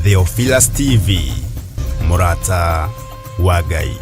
Theophilus TV, mũrata wa Ngai.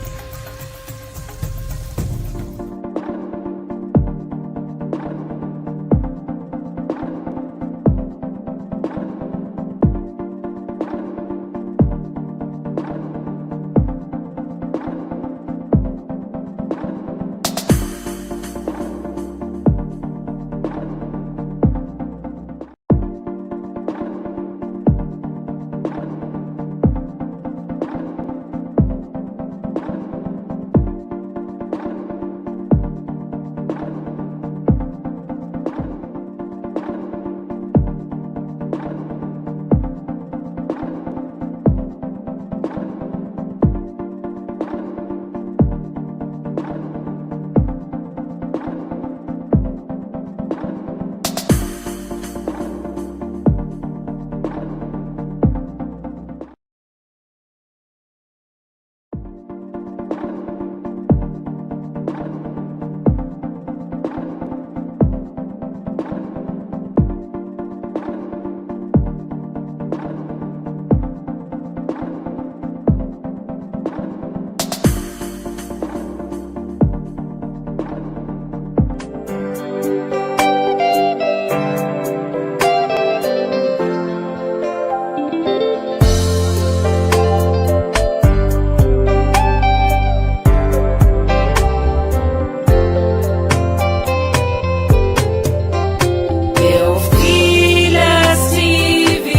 Theophilus TV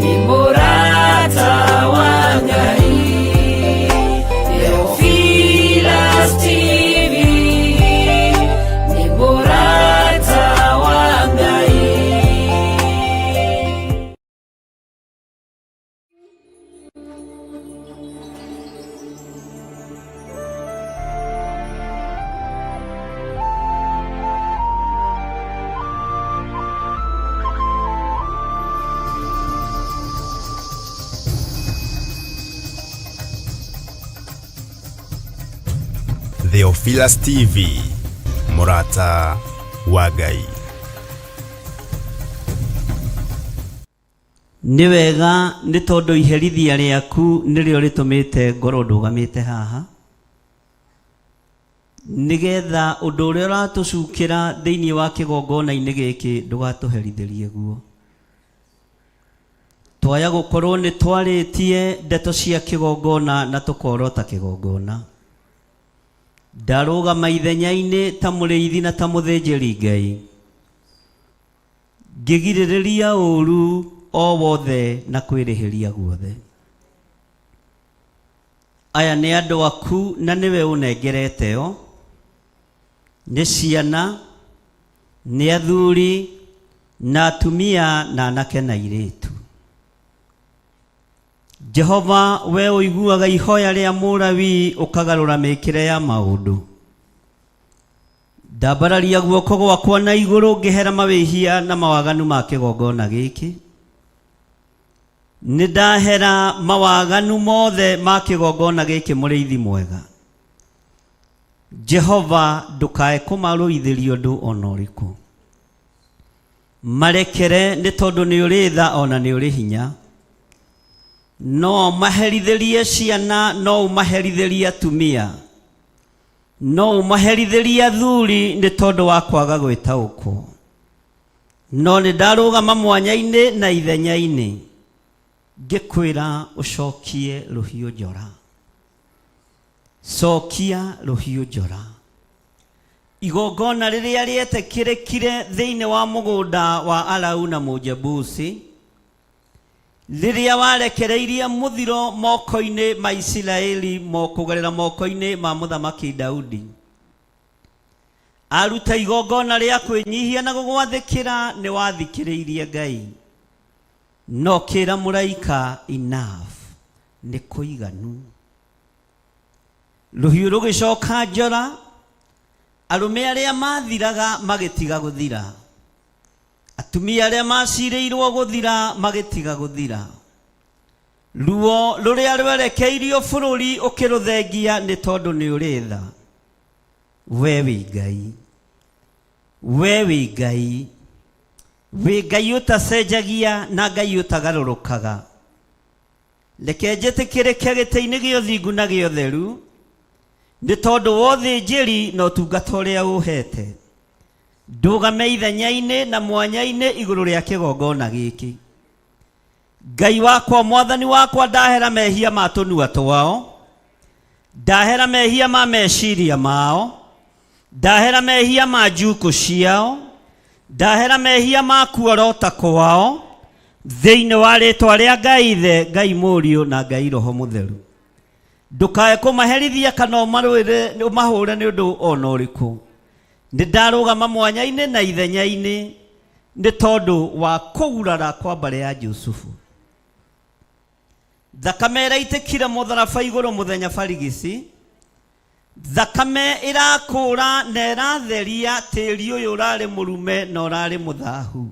ni murata wa Ngai. Theophilus TV ni murata wa Ngai. Theophilus TV, mũrata wa Ngai. Nĩ wega nĩ tondũ iherithia rĩaku nĩrĩo rĩtũmĩte ngorwo ndũgamĩte haha, nĩgetha ũndũ ũrĩa ũratũcukĩra thĩinĩ wa kĩgongona-inĩ gĩkĩ ndũgatũherithĩrie guo. Twaya gũkorwo nĩ twarĩtie ndeto cia kĩgongona na tũkorota kĩgongona. Ndarũgama ithenya-inĩ ta mũrĩithi na ta mũthĩnjĩri Ngai, ngĩgirĩrĩria ũũru o wothe na kwĩrĩhĩria guothe. Aya nĩ andũ aku na nĩwe ũnengerete o, nĩ ciana, nĩ athuri, na atumia, na anake na airĩtu. Jehova, we ũiguaga ihoya rĩa Mũlawii ũkagarũra mĩkĩre ya maũndũ. Ndambararia guoko gwakwa na igũrũ ngĩhera mawĩhia na mawaganu ma kĩgongona gĩkĩ. Nĩ ndahera mawaganu mothe ma kĩgongona gĩkĩ mũrĩithi mwega. Jehova, ndũkae kũmarũithĩria ũndũ o na ũrĩkũ. Marekere nĩ tondũ nĩ ũrĩ tha o na nĩ ũrĩ hinya. No ũmaherithĩrie ciana, no ũmaherithĩrie atumia. No ũmaherithĩrie athuri nĩ tondũ wa kwaga gwĩtaũkwo. No nĩ ndarũgama mwanya-inĩ na ithenya-inĩ ngĩkwĩra ũcokie rũhiũ njora. Cokia rũhiũ njora. Igongona rĩrĩa rĩetĩkĩrĩkire thĩinĩ wa mũgũnda wa Arauna Mũjebusi, rĩrĩa warekereirie mũthiro moko-inĩ ma Isiraeli kũgerera moko-inĩ ma Mũthamaki Daudi. Aruta igongona rĩa kwĩnyihia na gũgwathĩkĩra, nĩ wathikĩrĩirie Ngai. No kĩra mũraika enough, nĩ kũiganu. Rũhiũ rũgĩcoka njora, arũme arĩa mathiraga magĩtiga gũthira. Atumia arĩa macirĩirwo gũthira magĩtiga gũthira. Ruo rũrĩa rwerekeirio bũrũri ũkĩrũthengia nĩ tondũ nĩ ũrĩ tha. We wĩ Ngai. We wĩ Ngai. Wĩ Ngai ũtacenjagia na Ngai ũtagarũrũkaga. Reke njĩtĩkĩrĩke gĩtĩ-inĩ gĩa ũthingu na gĩa ũtheru, nĩ tondũ wa ũthĩnjĩri na ũtungata ũrĩa ũhete. Ndũgame ithenya-inĩ na mwanya-inĩ igũrũ rĩa kĩgongona gĩkĩ. Ngai wakwa, Mwathani wakwa, ndahera mehia ma tũnua twao, ndahera mehia ma meciria mao, ndahera mehia ma njukũ ciao, ndahera mehia ma kuorota kwao, thĩinĩ wa rĩtwa rĩa Ngai Ithe, Ngai Mũriũ na Ngai Roho Mũtheru. Ndũkae kũmaherithia kana ũmarũĩre ũmahũre nĩ ũndũ ona ũrĩkũ. Nĩ ndarũgama mwanya-inĩ na ithenya-inĩ nĩ tondũ wa kũgurara kwa mbarĩ ya Jusufu. Thakame ĩraitĩkire mũtharaba igũrũ mũthenya barigici, thakame ĩrakũra na ĩratheria tĩri ũyũ ũrarĩ mũrume na ũrarĩ mũthahu.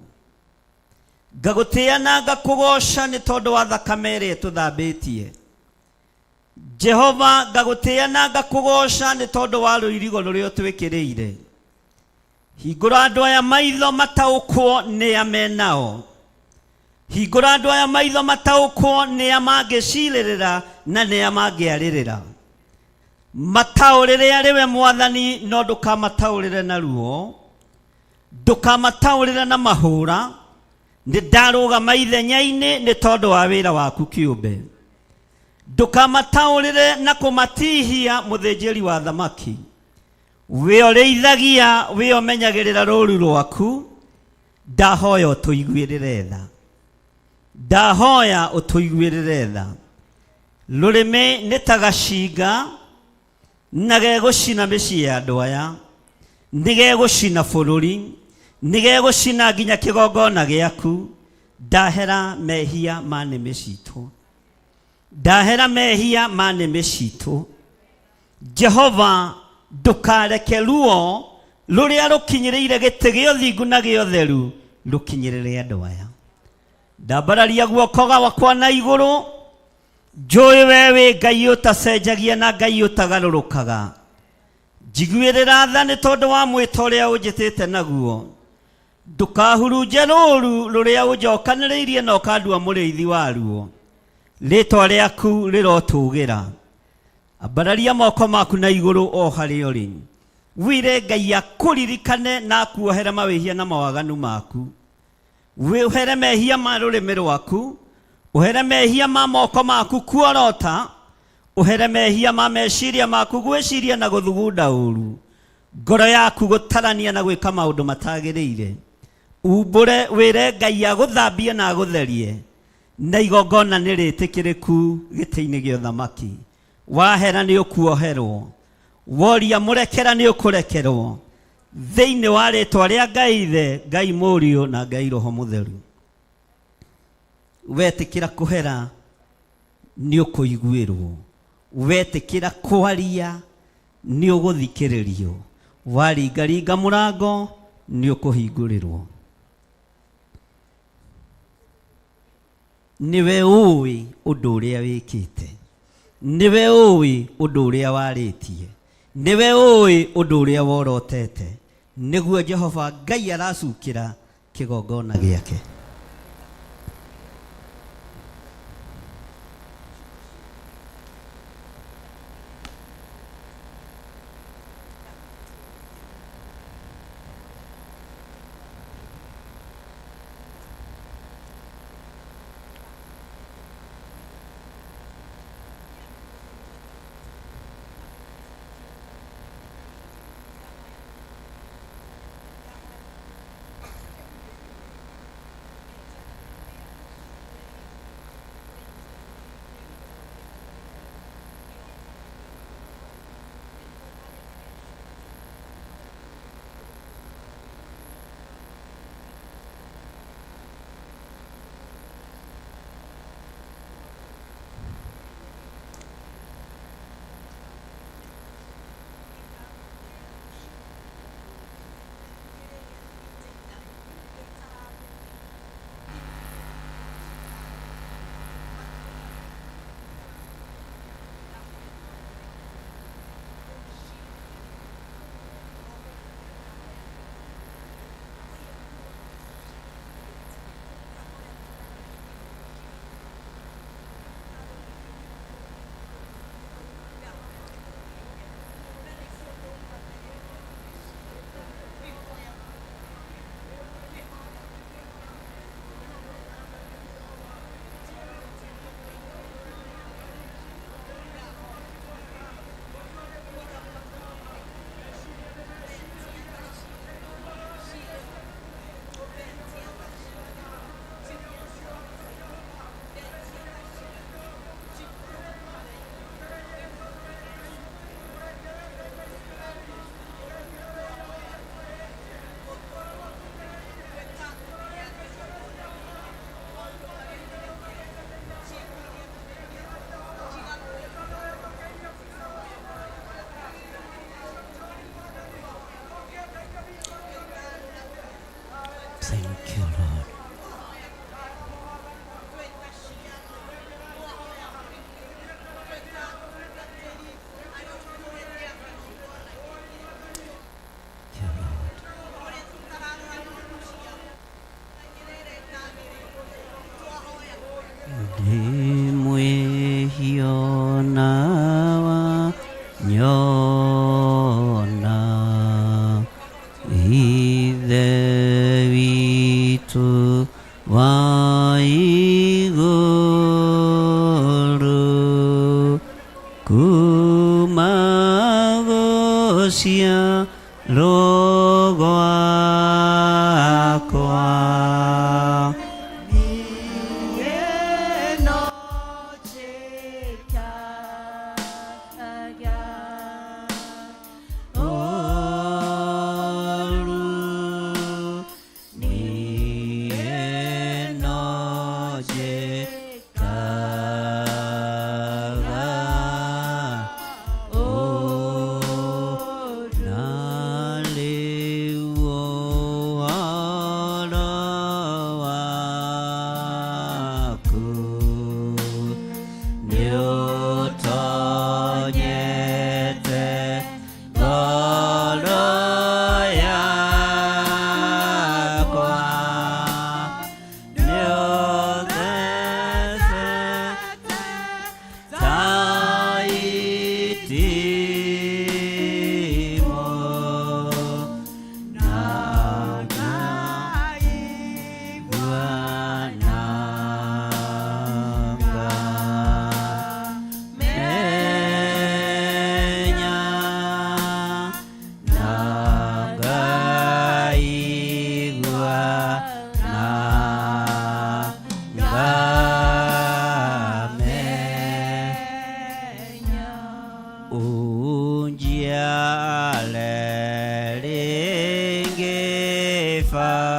Ngagũtĩĩa na ngakũgooca nĩ tondũ wa thakame ĩrĩa ĩtũthambĩtie. Jehova, ngagũtĩĩa na ngakũgooca nĩ tondũ wa rũirigo rũrĩa ũtwĩkĩrĩire. Hingũra andũ aya maitho mataũkwo nĩa menao. Hingũra andũ aya maitho mataũkwo nĩa mangĩcirĩrĩra na nĩa mangĩarĩrĩra. Mataũrĩre arĩ we Mwathani, no ndũkamataũrĩre na ruo, ndũkamataũrĩre na mahũra. Nĩ ndarũgama ithenya-inĩ nĩ tondũ wa wĩra waku kĩũmbe. Ndũkamataũrĩre na kũmatihia, mũthĩnjĩri wa thamaki. We ũrĩithagia, we ũmenyagĩrĩra rũũru rwaku, ndahoya ũtũiguĩrĩre tha. Ndahoya ũtũiguĩrĩre tha. Rũrĩmĩ nĩ ta gacinga na gegũcina mĩciĩ ya andũ aya, nĩ gegũcina bũrũri, nĩ gegũcina nginya kĩgongona gĩaku. Ndahera mehia ma nĩmĩ citũ. Ndahera mehia ma nĩmĩ citũ. Jehova, ndũkareke ruo rũrĩa rũkinyĩrĩire gĩtĩ gĩa ũthingu na gĩa ũtheru rũkinyĩrĩre andũ aya. Ndambararia guoko gwakwa na igũrũ, njũĩ we wĩ Ngai ũtacenjagia na Ngai ũtagarũrũkaga. Njiguĩrĩra tha nĩ tondũ wa mwĩto ũrĩa ũnjĩtĩte naguo. Ndũkahurunje rũũru rũrĩa ũnjokanĩrĩirie na ũkandua mũrĩithi waruo. Rĩĩtwa rĩaku rĩrotũũgĩra. Ambararia moko maku na igũrũ o harĩa ũrĩ. Wĩre Ngai akũririkane na akuohere mawĩhia na mawaganu maku. Ũhere mehia ma rũrĩmĩ rwaku, ũhere mehia ma moko maku kuorota, ũhere mehia ma meciria maku gwĩciria na gũthugunda ũru, ngoro yaku gũtarania na gwĩka maũndũ matagĩrĩire. Umbũre wĩre Ngai agũthambie na agũtherie, na igongona nĩ rĩtĩkĩrĩku gĩtĩ-inĩ gĩa ũthamaki. Wahera nĩ ũkuoherwo, woria mũrekera nĩ ũkũrekerwo, thĩinĩ wa rĩtwa rĩa Ngai Ithe, Ngai Mũriũ na Ngai Roho Mũtheru. Wetĩkĩra kũhera nĩ ũkũiguĩrwo, wetĩkĩra kwaria nĩ ũgũthikĩrĩrio, waringaringa mũrango nĩ ũkũhingũrĩrwo. Nĩwe ũĩ ũndũ ũrĩa wĩkĩte, nĩwe ũĩ ũndũ ũrĩa warĩtie, nĩwe ũĩ ũndũ ũrĩa worotete, nĩguo Jehova Ngai aracukĩra kĩgongona gĩake. Thank you, Lord. Thank you, Lord. Ndĩ mwĩhia na wa nyona Ithe witũ wa igũrũ kuma gũciarwo gwakwa. Ũru niĩ no njĩkaga na rĩu ũhoro waku nĩũtonyete ngoro yakwa nĩũthecete ta itimũ na ngaigua nanga menya na ngaigua na ngamenya unjiale rĩngĩ Baba.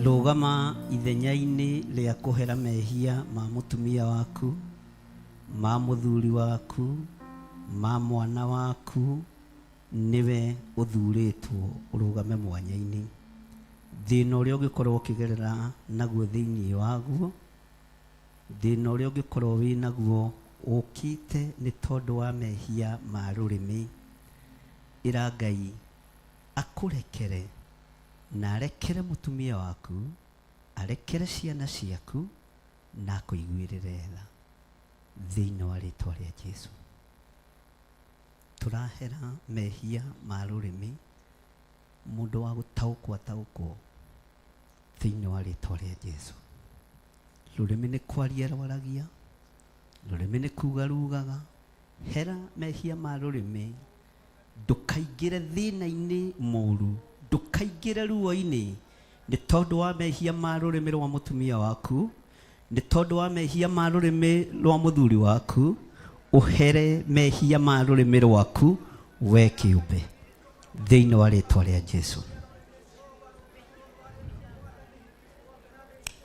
Rũgama ithenya-inĩ rĩa kũhera mehia ma mũtumia waku, ma mũthuri waku, ma mwana waku, nĩwe ũthurĩtwo ũrũgame mwanya-inĩ. Thĩna ũrĩa ũngĩkorwo ũkĩgerera naguo thĩinĩ waguo, thĩna ũrĩa ũngĩkorwo wĩ naguo ũkĩte nĩ tondũ wa mehia ma rũrĩmĩ, ĩra Ngai akũrekere na arekere mũtumia waku, arekere ciana ciaku na akũiguĩrĩre tha thĩinĩ wa rĩtwa rĩa Jesu. Tũrahera mehia ma rũrĩmĩ, mũndũ wa gũtaũkwo ataũkwo thĩinĩ wa rĩtwa rĩa Jesu. Rũrĩmĩ nĩ kwaria rwaragia, rũrĩmĩ nĩ kuga rugaga. Hera mehia ma rũrĩmĩ, ndũkaingĩre thĩna-inĩ mũru, ndũkaingĩre ruo-inĩ nĩ tondũ wa mehia ma rũrĩmĩ rwa mũtumia waku, nĩ tondũ wa mehia ma rũrĩmĩ rwa mũthuri waku. Ũhere mehia ma rũrĩmĩ rwaku we kĩũmbe thĩinĩ wa rĩtwa rĩa Jesu.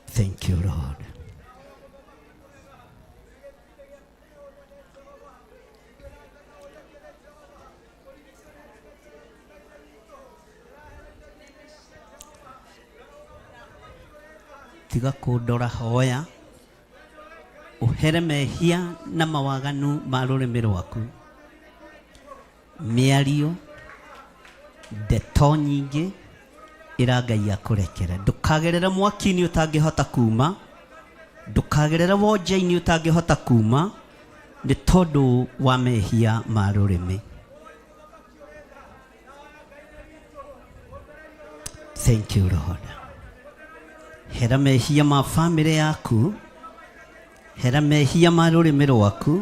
Thank you, Lord. Tiga kũndora, hoya ũhere mehia na mawaganu ma rũrĩmĩ rwaku, mĩario, ndeto nyingĩ. Ĩra Ngai akũrekere. Ndũkagerere mwaki-inĩ ũtangĩhota kuma, ndũkagerere wonje-inĩ ũtangĩhota kuma. Nĩ tondũ wa mehia ma rũrĩmĩ. Thank you Lord. Hera mehia ma famĩlĩ yaku, hera mehia ma rũrĩmĩ rwaku,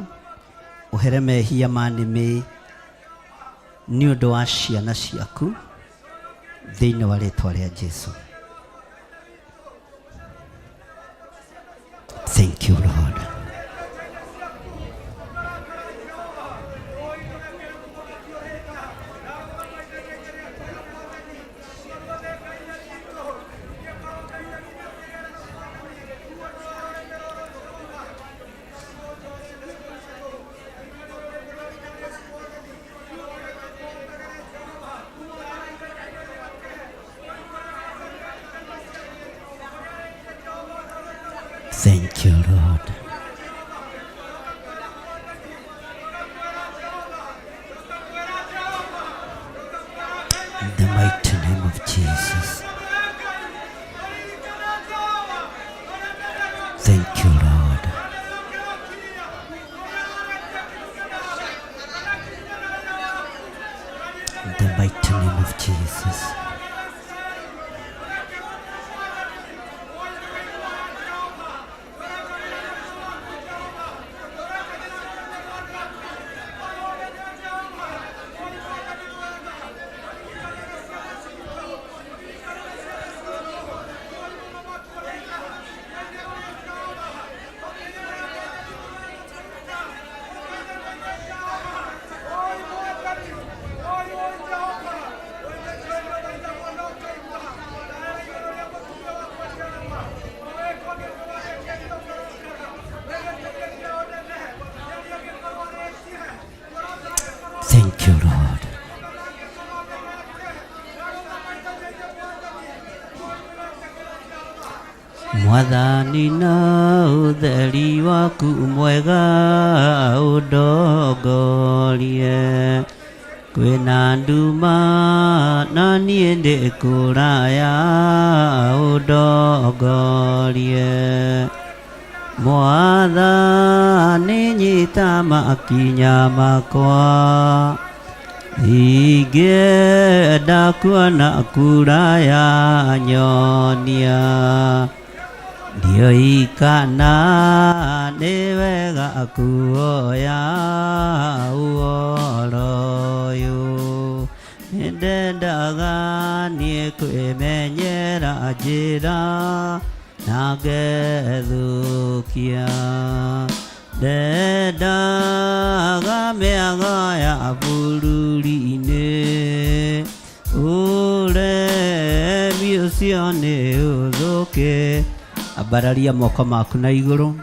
ũhere mehia ma nĩmĩ nĩ ũndũ wa ciana ciaku thĩinĩ wa rĩtwa rĩa Jesu. Thank you Lord. Thank you Lord. In the mighty name of Jesus. Thank you Lord. In the mighty name of Jesus. Thank you Lord. Mwathani na ũtheri waku mwega ũndongorie, kwĩna nduma na niĩ ndĩ kũraya ũndongorie. Mwathani nyita makinya makwa, ingĩenda kuona kũraya nyonia. Ndiũĩ kana nĩ wega kuoya ũhoro ũyũ, nĩndendaga niĩ kwĩmenyera njĩra na ngethũkia. Ndendaga mĩago ya bũrũri-inĩ, ũremi ũcio nĩ ũthũke. Ambararia moko maku na igũrũ.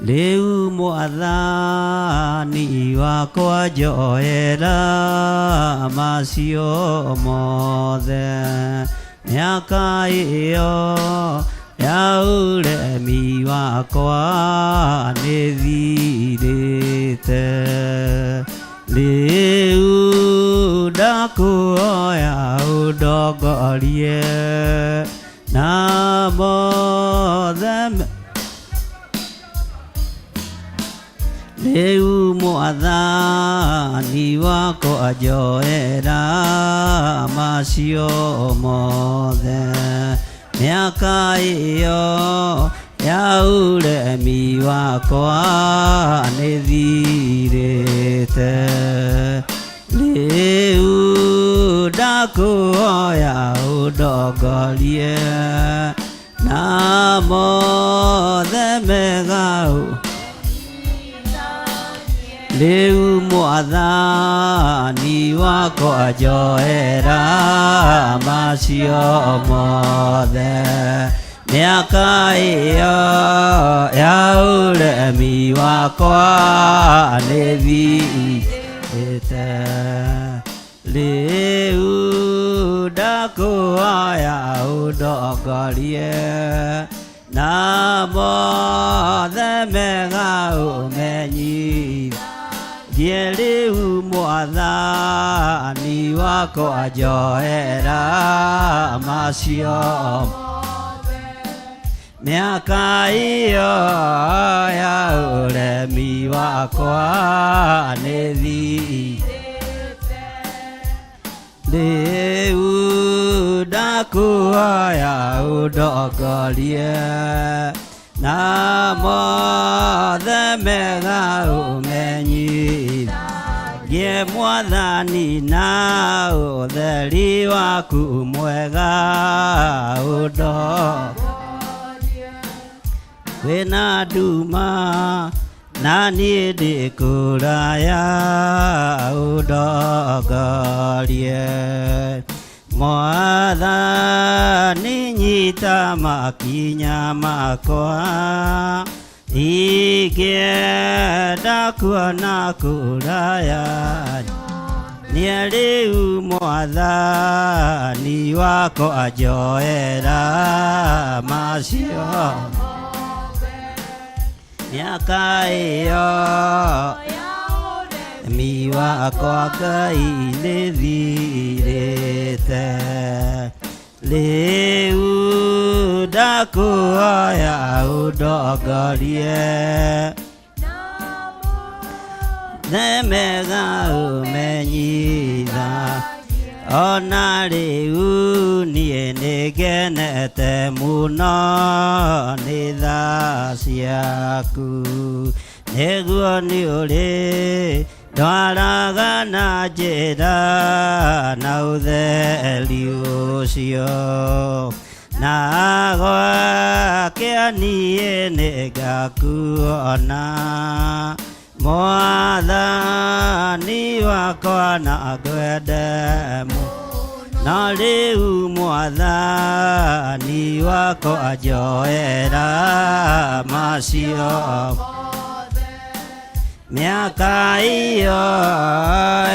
Rĩu Mwathani wakwa njoera macio mothe, mĩaka ĩyo ya ũremi wakwa nĩthirĩte. Rĩu ndakũhoya ũndongorie na mothe. Rĩu Mwathani wakwa njoera macio mothe, mĩaka ĩyo ya ũremi wakwa nĩthirĩte. Rĩu ndakũhoya ũndongorie na mothe mega. Rĩu Mwathani wakwa njoera macio mothe, mĩaka ĩyo ya ũremi wakwa nĩthirĩte. Rĩu ndakũhoya ũndongorie na mothe mega ũmenyithie. Rĩu Mwathani wakwa njoera macio. Mĩaka ĩyo ya ũremi wakwa nĩ thirĩte. Rĩu ndakuoya ũndongorie na mothe mega ũmenyithagie Mwathani na ũtheri waku mwega ũndongorie. Kwĩna nduma na niĩ ndĩ kũraya ũndongorie. Mwathani nyita makinya makwa ingĩenda kuona kũraya. Niĩ rĩu Mwathani wakwa njoera macio mĩaka ĩyo mi wakwa Ngai nĩ thirĩte. Rĩu ndakuoya ũndongorie themega ũmenyitha. Ona rĩu niĩ nĩngenete mũno nĩ tha ciaku, nĩguo nĩ ũrĩ ndwaraga na njĩra na ũtheri ũcio, na gwakĩa niĩ nĩngakuona Mwathani wakwa na ngwende na rĩu Mwathani wakwa njoera macio mĩaka ĩyo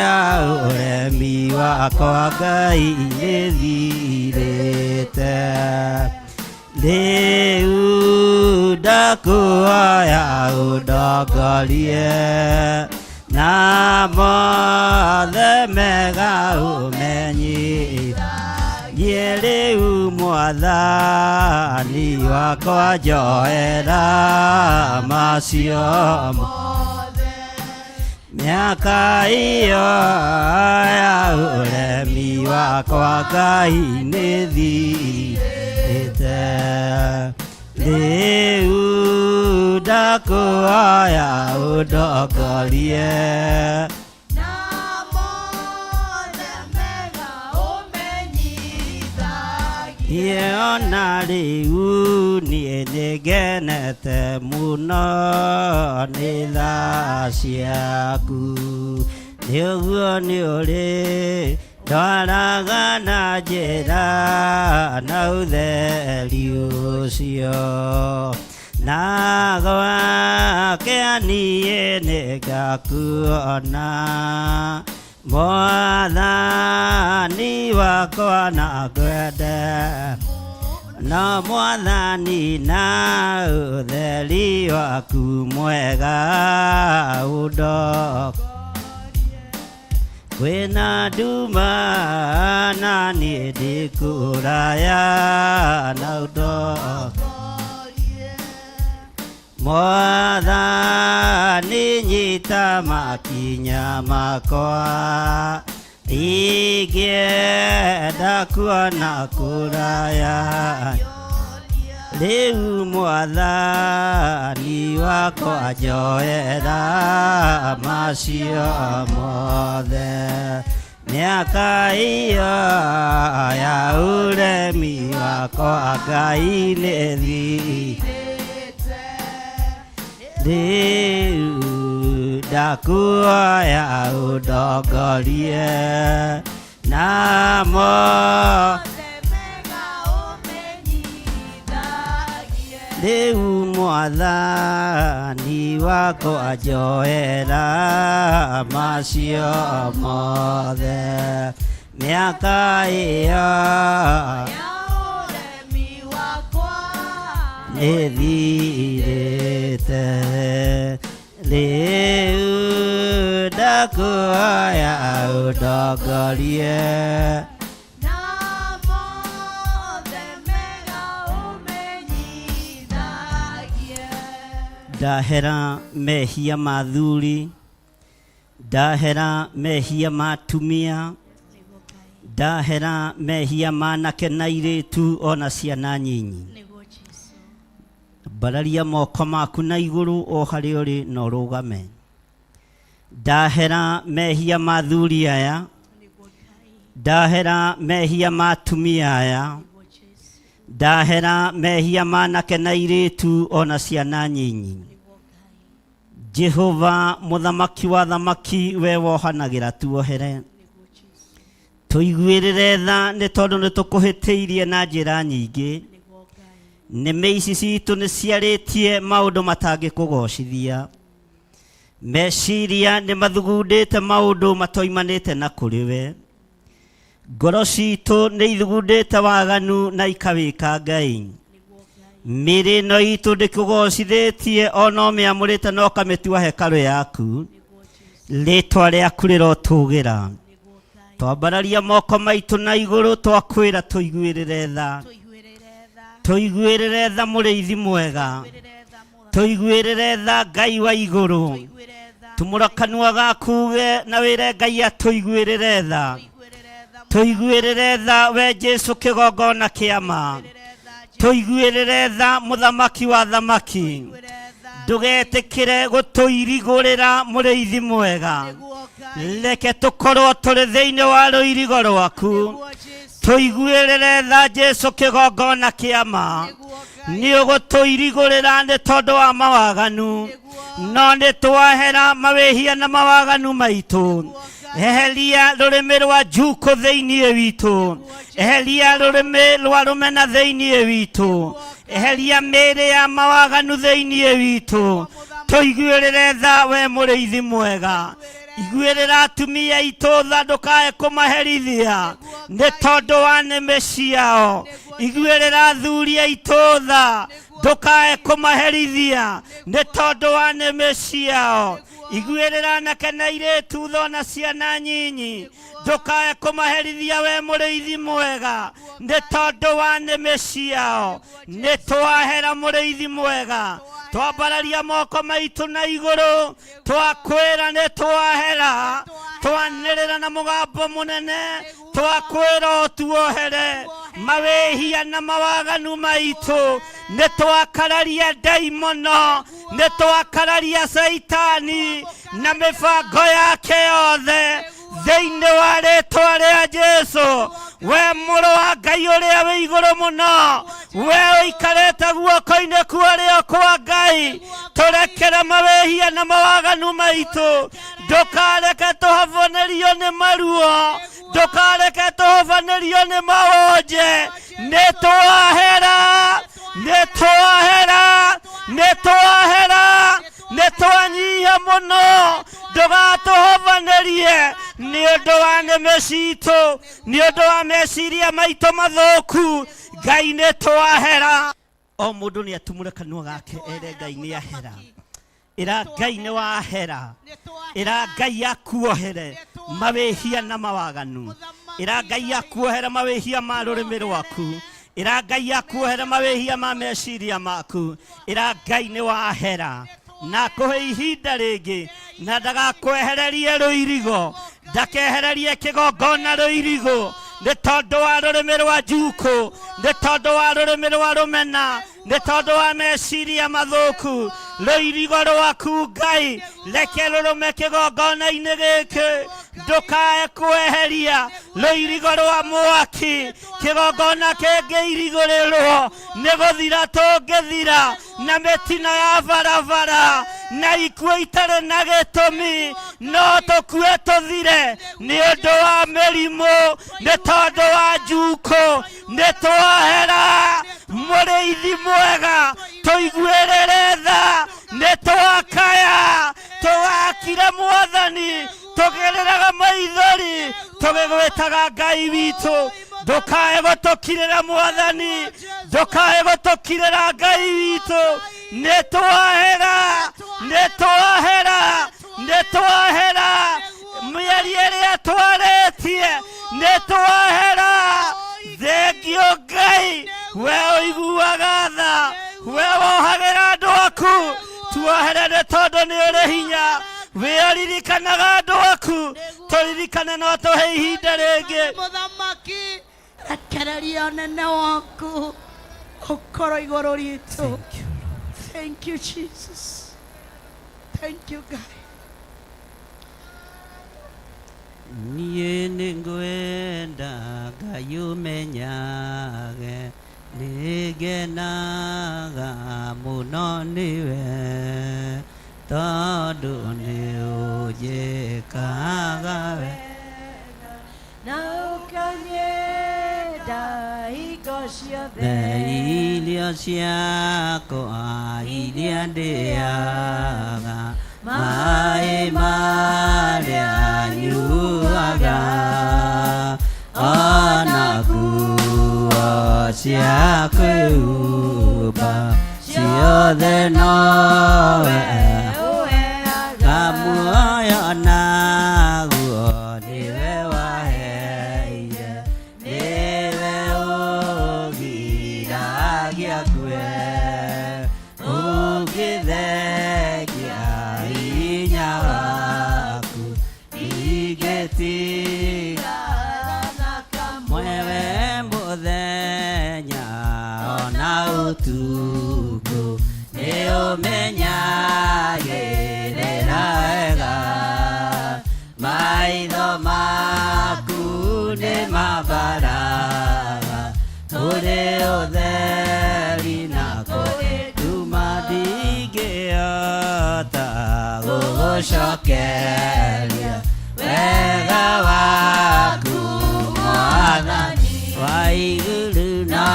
ya ũremi wakwa Ngai nĩ thirĩte. Rĩu ndakuoya ũndongorie na mothe mega ũmenyithagie. Rĩu Mwathani wakwa njoera macio mĩaka ĩyo ya ũremi wakwa Ngai nĩ thirĩte. Rĩu ndakuoya ũndongorie na mothe mega ũmenyithagie. Niĩ ona rĩu niĩ nĩngenete mũno nĩ tha ciaku, nĩ ũguo nĩ ũrĩ ndwaraga na njĩra na ũtheri ũcio, na gwakĩa niĩ nĩngakuona Mwathani wakwa na ngwende no Mwathani na ũtheri waku mwega ũndo kwĩna nduma na niĩ ndĩ kũraya na ũndo. Mwathani nyita makinya makwa ingĩenda kuona kũraya. Rĩu Mwathani wakwa njoera macio mothe mĩaka ĩyo ya ũremi wakwa Ngai nĩ thirĩte. Rĩu ndakuoya ũndongorie na mothe mega ũmenyithagie. Rĩu Mwathani wakwa njoera macio mothe mĩaka ĩyo ya ũremi wakwa nĩ thirĩte. Rĩu ndakuoya ũndongorie na mothe mega ũmenyithagie. Ndahera mehia ma athuri, ndahera mehia ma atumia, ndahera mehia ma anake na airĩtu ona ciana nyinyi. Nĩguo Jesu. Mbararia moko maku na igũrũ o harĩa ũrĩ na ũrũgame. Ndahera mehia ma athuri aya, Nĩguo Ngai. ndahera mehia ma atumia aya, Nĩguo Jesu. ndahera mehia ma anake na airĩtu ona ciana nyinyi. Nĩguo Ngai. Jehova mũthamaki wa thamaki, we wohanagĩra tuohere. Nĩguo Jesu. Tũiguĩrĩre tha nĩ tondũ nĩ tũkũhĩtĩirie na njĩra nyingĩ. Nĩguo Ngai. Nĩmĩ ici citũ nĩ ciarĩtie maũndũ matangĩkũgocithia. Meciria nĩ mathugundĩte maũndũ matoimanĩte na kũrĩ we. Ngoro citũ nĩ ithugundĩte waganu na ikawĩka Ngai. Nĩguo Ngai. Mĩĩrĩ ĩno itũ ndĩkũgocithĩtie ona ũmĩamũrĩte na ũkamĩtua hekarũ yaku. Nĩguo Jesu. Rĩtwa rĩaku rĩrotũgĩra. Nĩguo Ngai. Twambararia moko maitũ na igũrũ twakwĩra tũiguĩrĩre tha. Tũiguĩrĩre tha. Tũiguĩrĩre tha mũrĩithi mwega. Tũiguĩrĩre tha mũthamaki. Tũiguĩrĩre tha Ngai wa igũrũ. Tũiguĩre tha. Tumũra kanua gaku uge na wĩre Ngai atũiguĩrĩre tha. Tũiguĩrĩre tha. Tũiguĩrĩre tha we Jesu kĩgongona kĩa ma. Tũiguĩrĩre tha Jesu. Tũiguĩrĩre tha mũthamaki wa thamaki. Tũiguĩre tha. Ndũgetĩkĩre gũtũirigũrĩra mũrĩithi mwega. Nĩguo Ngai. Reke tũkorwo tũrĩ thĩinĩ wa rũirigo rwaku. Nĩguo Jesu. Tũiguĩrĩre tha Jesu kĩgongona kĩa ma. Nĩguo Ngai. Nĩ ũgũtũirigũrĩra nĩ tondũ wa mawaganu. Nĩguo. No nĩ twahera mawĩhia na mawaganu maitũ. Eheria rũrĩmĩ rwa njukũ thĩinĩ witũ. Eheria rũrĩmĩ rwa rũmena thĩinĩ witũ. Eheria mĩĩrĩ ya mawaganu thĩinĩ witũ. Tũiguĩrĩre tha we mũrĩithi mwega. Iguĩrĩra atumia aitũ tha ndũkae kũmaherithia nĩ tondũ wa nĩmĩ ciao. Iguĩrĩra athuri aitũ tha ndũkae kũmaherithia nĩ tondũ wa nĩmĩ ciao. Iguĩrĩra anake na airĩtu tha ona ciana nyinyi ndũkae kũmaherithia we mũrĩithi mwega nĩ tondũ wa nĩmĩ ciao. Nĩ twahera mũrĩithi mwega. Twambararia moko maitũ na igũrũ twakwĩra nĩ twahera. Twanĩrĩra na mũgambo mũnene twakwĩra ũtuohere mawĩhia na mawaganu maitũ. Nĩ twakararia ndaimono, nĩ twakararia caitani na mĩbango yake yothe thĩinĩ wa rĩtwa rĩa Jesu. We mũrũ wa Ngai ũrĩa wĩ igũrũ mũno, we ũikarĩte guoko-inĩ kwa ũrĩo kwa Ngai, tũrekere mawĩhia na mawaganu maitũ. Ndũkareke tũhobanĩrio nĩ maruo, ndũkareke tũhobanĩrio nĩ mawonje. Nĩ twahera, nĩ twahera, nĩ twahera, nĩ twanyihia mũno. Ndũgatũhobanĩrie nĩ ũndũ wa nĩmĩ citũ, nĩ ũndũ wa meciria maitũ mathũku. Ngai nĩ twahera. O mũndũ nĩ atumũre kanua gake ere Ngai nĩ ahera. Ĩra Ngai nĩ wahera. Ĩra Ngai akuohere mawĩhia na mawaganu. Ĩra Ngai akuohere mawĩhia ma rũrĩmĩ rwaku. Ĩra Ngai akuohere mawĩhia ma meciria maku. Ĩra Ngai nĩ wahera na akũhe ihinda rĩngĩ na ndagakwehererie rũirigo, ndakehererie kĩgongona rũirigo nĩ tondũ wa rũrĩmĩ rwa njukũ, nĩ tondũ wa rũrĩmĩ rwa rũmena, nĩ tondũ wa meciria mathũku. Rũirigo rwaku Ngai reke rũrũme kĩgongona-inĩ gĩkĩ, ndũkae kweheria rũirigo rwa mwaki. Kĩgongona kĩngĩirigũrĩrwo nĩ gũthira tũngĩthira na mĩtino ya barabara na ikuũ itarĩ na gĩtũmi, no tũkue tũthire nĩ ũndũ wa mĩrimũ, nĩ tondũ wa njukũ. Nĩ twahera mũrĩithi mwega, tũiguĩrĩre tha. Nĩ twakaya tũgakire mwathani, tũgĩrĩraga maithori tũgĩgwĩtaga Ngai witũ. Ndũkae gũtũkirĩra mwathani, ndũkae gũtũkirĩra Ngai witũ. Nĩ twahera, nĩ twahera, nĩ twahera mĩario ĩrĩa twarĩtie, nĩ twahera. Thengio Ngai, we ũiguaga tha, we wohagĩra andũ aku. Tua Tũhoere tondũ nĩ ũrĩ hinya. Wĩaririkanaga andũ aku. Tũririkane no tũhe ihinda rĩngĩ. Mũthamaki, rekereria ũnene waku ũkorwo igũrũ ritũ. Thank you, Jesus. Thank you, God. Niĩ nĩngwenda Ngai ũmenyage nĩngenaga mũno nĩwe tondũ nĩũnjĩkaga wega Na ũkanyenda hingo ciothe. Irio ciakwa iria ndĩaga, maĩ marĩa nyuaga, ona nguo cia kwĩhumba, ciothe nowe Ũheaga. Muoyo naguo nĩwe waheire, nĩwe ũgiragia ngue, ũngĩthengia hinya waku ingĩtiga mwewe mũthenya ona ũtukũ nĩũmenyagĩrĩra wega maitho maku nĩ mabaraga kũrĩ ũtheri na kũrĩ nduma ndingĩhota gũgũcokeria wega waku Mwathani wa igũrũ na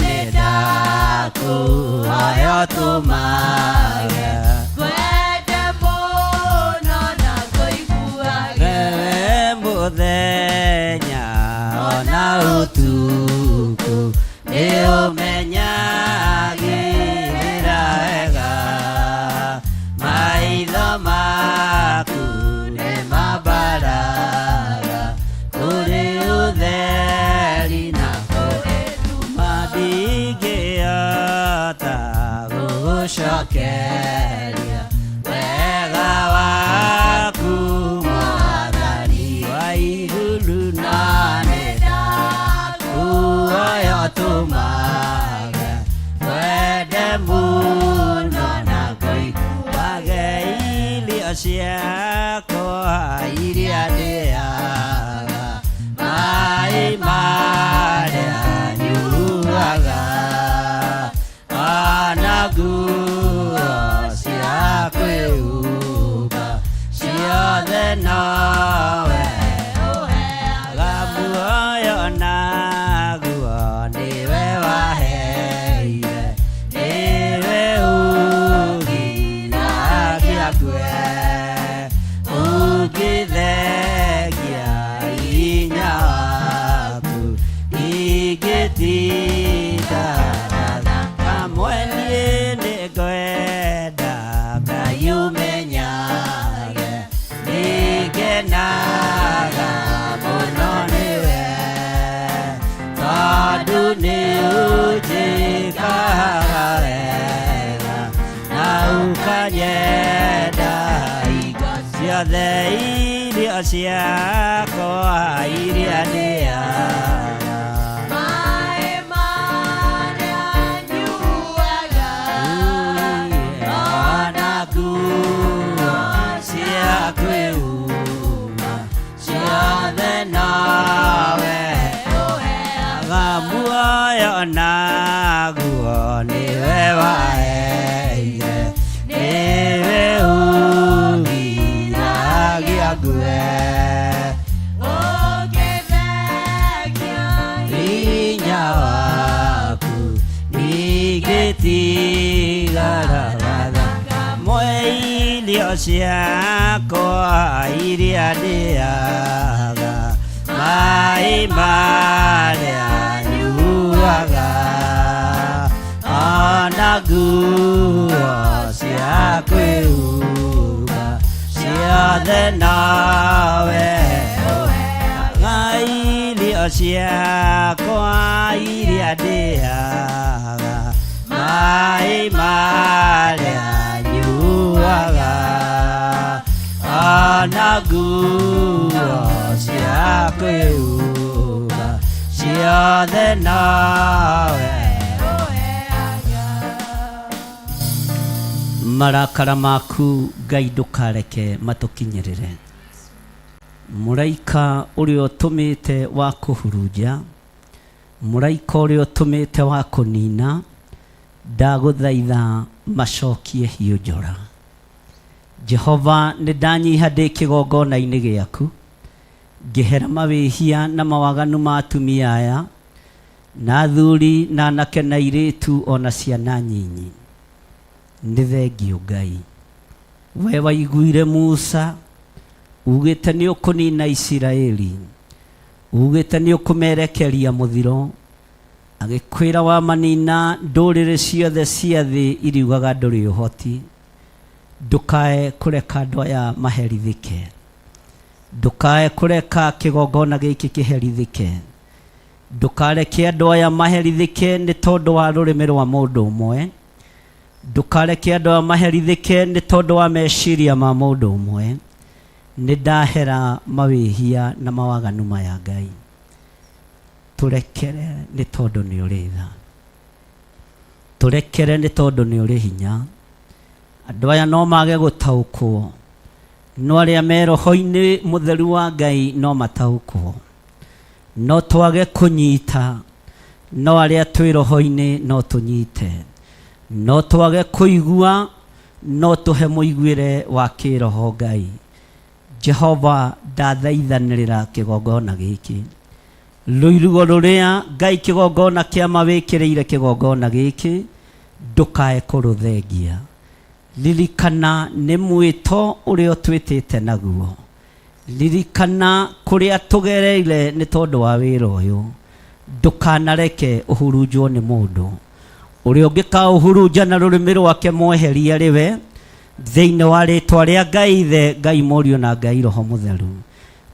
nĩ ndakũhoya ũtũmage Ngwende mũno na ngũiguage. wewe mũthenya ona ũtukũ nĩũmenyagĩrĩra wega maitho maku nĩ mabaraga kũrĩ ũtheri na kũrĩ nduma ndingĩhota gũgũcokeria wega waku Mwathani wa igũrũ na nĩ ndakũhoya ũtũmage ngwende mũno na ngũiguage irio ciakwa iria ndĩaga maĩ marĩa nyuaga ona nguo cia kwĩhumba ciothe nowe ũheaga muoyo naguo nĩwe waheire nĩwe ũgiragia ngue ũngĩthengia hinya waku ingĩtinda kamwe niĩ nĩngwenda Ngai ũmenyage nĩngenaga mũno nĩwe tondũ nĩũnjĩkaga wega na ũkanyenda hingo ciothe irio ciakwa iria ndĩaga Maĩ marĩa nyuaga. Ona nguo cia kwĩhumba ciothe nowe ũheaga muoyo naguo nĩwe waheire nĩwe ũgiragia ngue Ũngĩthengia hinya waku ingĩtigara mwe irio ciakwa iria ndĩaga maĩ marĩa nyuaga ona nguo cia kwĩhumba ciothe nowe ũheaga irio ciakwa iria ndĩaga maĩ marĩa nyuaga. Na nguo cia kwĩhumba ciothe nowe. Marakara maku Ngai ndũkareke matũkinyĩrĩre. Mũraika ũrĩa ũtũmĩte wa kũhurunja, mũraika ũrĩa ũtũmĩte wa kũnina, ndagũthaitha macokie hiũ njora. Jehova, nĩ ndanyiha ndĩ kĩgongona-inĩ gĩaku, ngĩhera mawĩhia na mawaganu ma atumia aya, na athuri na anake na airĩtu ona ciana nyinyi. Nĩ thengiũ Ngai. We waiguire Musa ugĩte nĩ ũkũnina Isiraeli, ugĩte nĩ ũkũmerekeria mũthiro, agĩkwĩra wamanina ndũrĩrĩ ciothe cia thĩ iriugaga ndũrĩ ũhoti. Ndũkae kũreka andũ aya maherithĩke, ndũkae kũreka kĩgongona gĩkĩ kĩherithĩke, ndũkareke andũ aya maherithĩke nĩ tondũ wa rũrĩmĩ rwa mũndũ ũmwe, ndũkareke andũ aya maherithĩke nĩ tondũ wa meciria ma mũndũ ũmwe. Nĩ ndahera mawĩhia na mawaganu maya Ngai, tũrekere nĩ tondũ nĩ ũrĩ tha, tũrekere nĩ tondũ nĩ ũrĩ hinya. Andũ aya no mage gũtaũkwo, no arĩa me roho-inĩ mũtheru wa Ngai no mataũkwo. No twage kũnyita, no arĩa twĩ roho-inĩ no tũnyite. No twage kũigua, no tũhe mũiguĩre wa kĩroho Ngai. Jehova, ndathaithanĩrĩra kĩgongona gĩkĩ, rũirigo rũrĩa Ngai kĩgongona kĩa mawĩkĩrĩire kĩgongona gĩkĩ, ndũkae kũrũthengia. Ririkana nĩ mwĩto ũrĩa ũtwĩtĩte naguo. Ririkana kũrĩa tũgereire nĩ tondũ wa wĩra ũyũ. Ndũkanareke ũhurunjwo nĩ mũndũ. Ũrĩa ũngĩkaũhurunja na rũrĩmĩ rwake mweherie arĩ we, thĩinĩ wa rĩtwa rĩa Ngai Ithe, Ngai Mũriũ na Ngai Roho Mũtheru.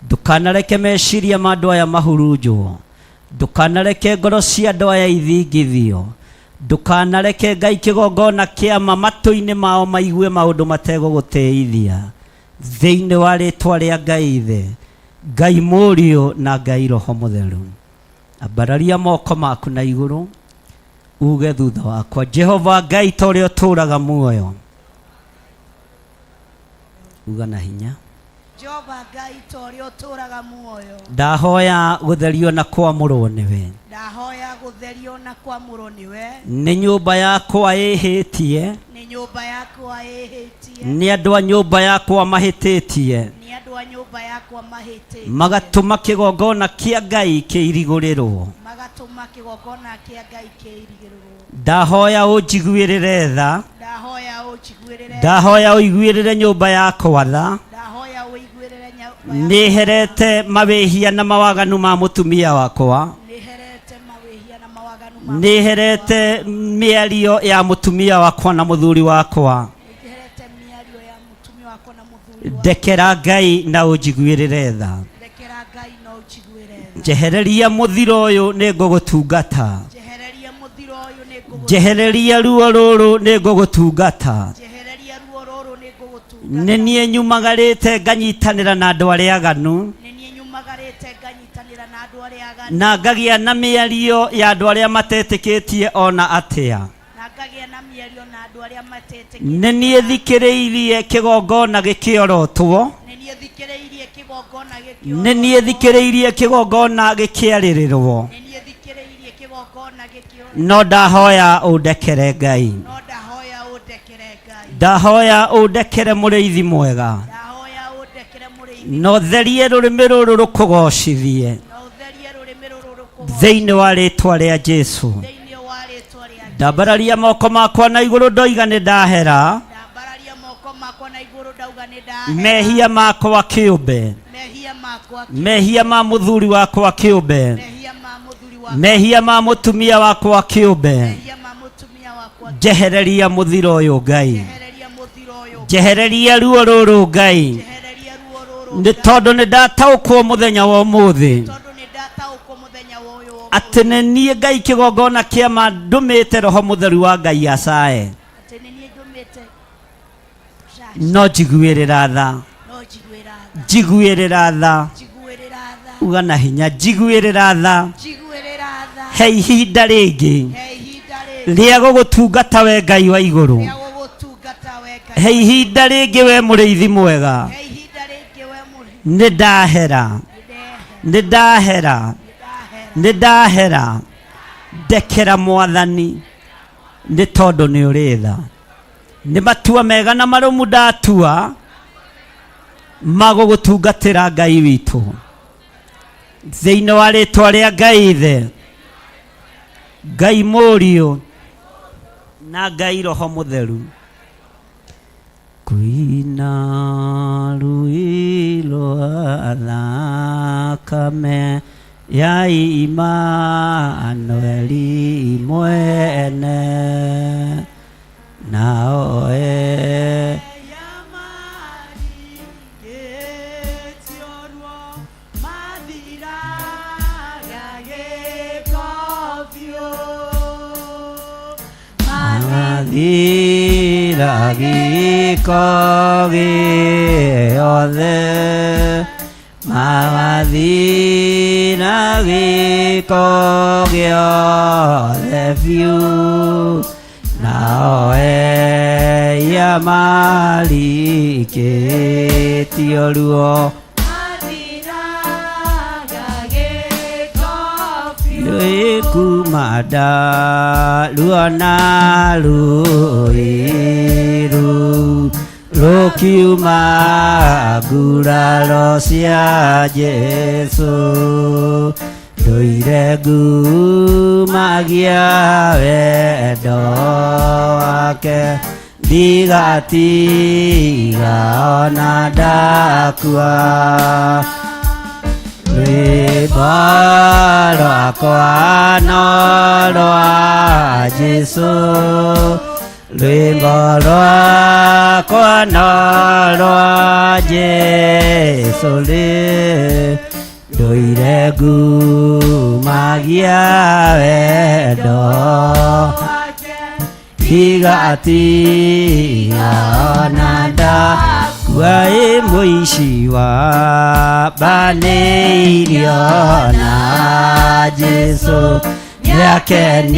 Ndũkanareke meciria ma andũ aya mahurunjwo. Ndũkanareke ngoro cia andũ aya ithingithio. Ndũkanareke Ngai kĩgongona kĩa ma matũ-inĩ mao maigue maũndũ mategũgũtĩithia. Thĩinĩ wa rĩtwa rĩa Ngai Ithe, Ngai Mũriũ na Ngai Roho Mũtheru. Ambararia moko maku na igũrũ, uge thutha wakwa, Jehova Ngai ta ũrĩa ũtũũraga muoyo. Uga na hinya. Jehova Ngai ta ũrĩa ũtũũraga muoyo. Ndahoya gũtherio na kwamũrwo nĩwe. Ndahoya gũtherio na kwamũrwo nĩwe. Nĩ nyũmba yakwa ĩhĩtie. Nĩ nyũmba yakwa ĩhĩtie. Nĩ andũ a nyũmba yakwa mahĩtĩtie. Nĩ andũ a nyũmba yakwa mahĩtĩtie. Magatũma kĩgongona kĩa Ngai kĩirigũrĩrwo. Magatũma kĩgongona kĩa Ngai kĩirigĩrĩrwo. Ndahoya ũnjiguĩrĩre tha. Ndahoya ũnjiguĩrĩre tha. Ndahoya ũiguĩrĩre nyũmba yakwa tha. Ndahoya ũiguĩrĩre nyũmba yakwa. Nĩherete mawĩhia na mawaganu ma mũtumia wakwa. Nĩherete mawĩhia na mawaganu ma Nĩherete mĩario ya mũtumia wakwa na mũthuri wakwa. Nĩherete mĩario ya mũtumia wakwa na mũthuri wakwa. Ndekera Ngai na ũnjiguĩrĩre tha. Ndekera Ngai na ũnjiguĩre tha. Njehereria mũthiro ũyũ nĩngũgũtungata. Njehereria mũthiro ũyũ nĩngũgũtungata. Njehereria ruo rũrũ nĩngũgũtungata. Njehereria ruo rũrũ nĩngũgũtungata. Nĩ niĩ nyumagarĩte nganyitanĩra na andũ arĩa aganu. Nĩ niĩ nyumagarĩte nganyitanĩra na andũ arĩa aganu. Na ngagĩa na mĩario ya andũ arĩa matetĩkĩtie ona atĩa. Na ngagĩa na mĩario na andũ arĩa matetĩkĩtie. Nĩ niĩ thikĩrĩirie kĩgongona gĩkĩorotwo. Nĩ niĩ thikĩrĩirie kĩgongona gĩkĩorotwo. Nĩ niĩ thikĩrĩirie kĩgongona gĩkĩarĩrĩrwo. Nĩ niĩ thikĩrĩirie kĩgongona gĩkĩorotwo. No ndahoya ũndekere Ngai. No ndahoya ũndekere Ngai. Ndahoya ũndekere mũrĩithi mwega. Ndahoya ũndekere mũrĩithi. Na ũtherie rũrĩmĩ rũrũ rũkũgocithie. Na ũtherie rũrĩmĩ rũrũ rũkũgocithie. Thĩinĩ wa rĩtwa rĩa Jesu. Thĩinĩ wa rĩtwa rĩa Jesu. Ndambararia moko makwa na igũrũ ndoiga nĩ ndahera. Ndambararia moko makwa na igũrũ ndauga nĩ ndahera. Mehia makwa kĩũmbe. Mehia makwa kĩũmbe. Mehia ma mũthuri wakwa kĩũmbe. Mehia ma mũthuri wakwa. Mehia ma mũtumia wakwa kĩũmbe. Mehia ma mũtumia wakwa. Njehereria mũthiro ũyũ Ngai. Njehereria mũthiro ũyũ. Njehereria ruo rũrũ Ngai. Njehereria ruo rũrũ. Nĩ tondũ nĩ ndataũkwo mũthenya wa ũmũthĩ. Tondũ nĩ ndataũkwo mũthenya wa ũyũ. Atĩ nĩ niĩ Ngai kĩgongona kĩa ma ndũmĩte roho mũtheru wa Ngai acae. Atĩ nĩ niĩ ndũmĩte No njiguĩrĩra tha. No njiguĩra tha. Njiguĩrĩra tha. Njiguĩrĩra tha. Uga na hinya, njiguĩrĩra tha. Njiguĩrĩra tha. He ihinda rĩngĩ he ihinda rĩngĩ rĩa gũgũtungata we Ngai wa igũrũ. Rĩa gũgũtungata we Ngai. He ihinda rĩngĩ we mũrĩithi mwega. He ihinda rĩngĩ we mũrĩ nĩ ndahera, nĩ ndahera, nĩ ndahera. Ndekera Mwathani, nĩ tondũ nĩ ũrĩ tha. Nĩ matua mega na marũmu ndatua magũgũtungatĩra Ngai witũ, thĩinĩ wa rĩtwa rĩa Ngai Ithe, Ngai Mũriũ na Ngai Roho Mũtheru. Kwĩna rũĩ rwa thakame ya Imanueli mwene, nao e Mathira gĩko gĩothe, magathira gĩko gĩothe biũ, nao eia marikĩtio ruo. Rũĩ kuma ndaruona rũĩ rũu rũkiuma nguraro cia Jesũ, ndũire ngumagia wendo wake, ndigatiga ona ndakua. Rwĩmbo rwakwa no rwa Jesũ, rwĩmbo rwakwa no rwa Jesũ rĩ, ndũire ngumagia wendo, ndigatiga ona ndakua. Ĩ mũici wa banĩirio na Jesũ,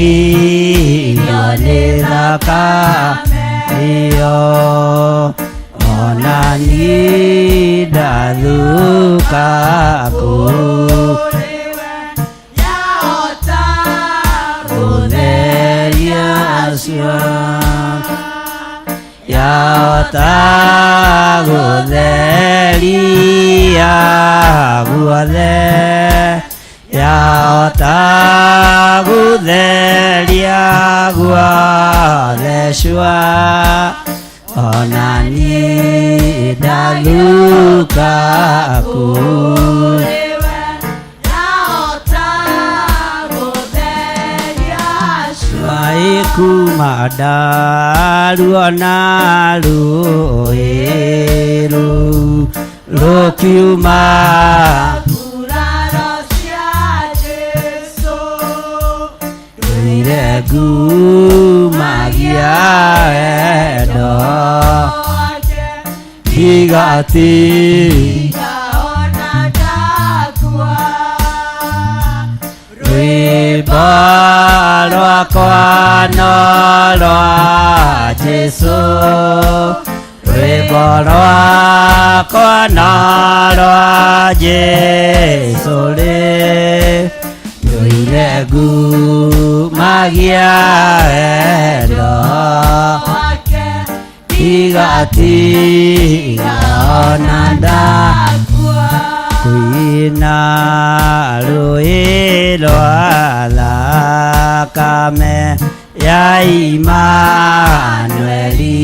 nĩakenirio nĩ thakame ĩyo, ona niĩ ndathuka kũu gũtheria cio, yahota gũtheria guothe, yahota gũtheria guothe cua, ona niĩ ndathuka kũu. Maĩ kuma ndaruona rũĩ rũu rũkiuma rũire ngumagia wendo, ndigatiga rwĩmbo rwakwa no rwa Jesũ, rwĩmbo rwakwa no rwa Jesũ rĩ, ndũire ngumagia wendo, ndigatiga ona ndakua. Kwĩna rũĩ rwa thakame ya Imanueli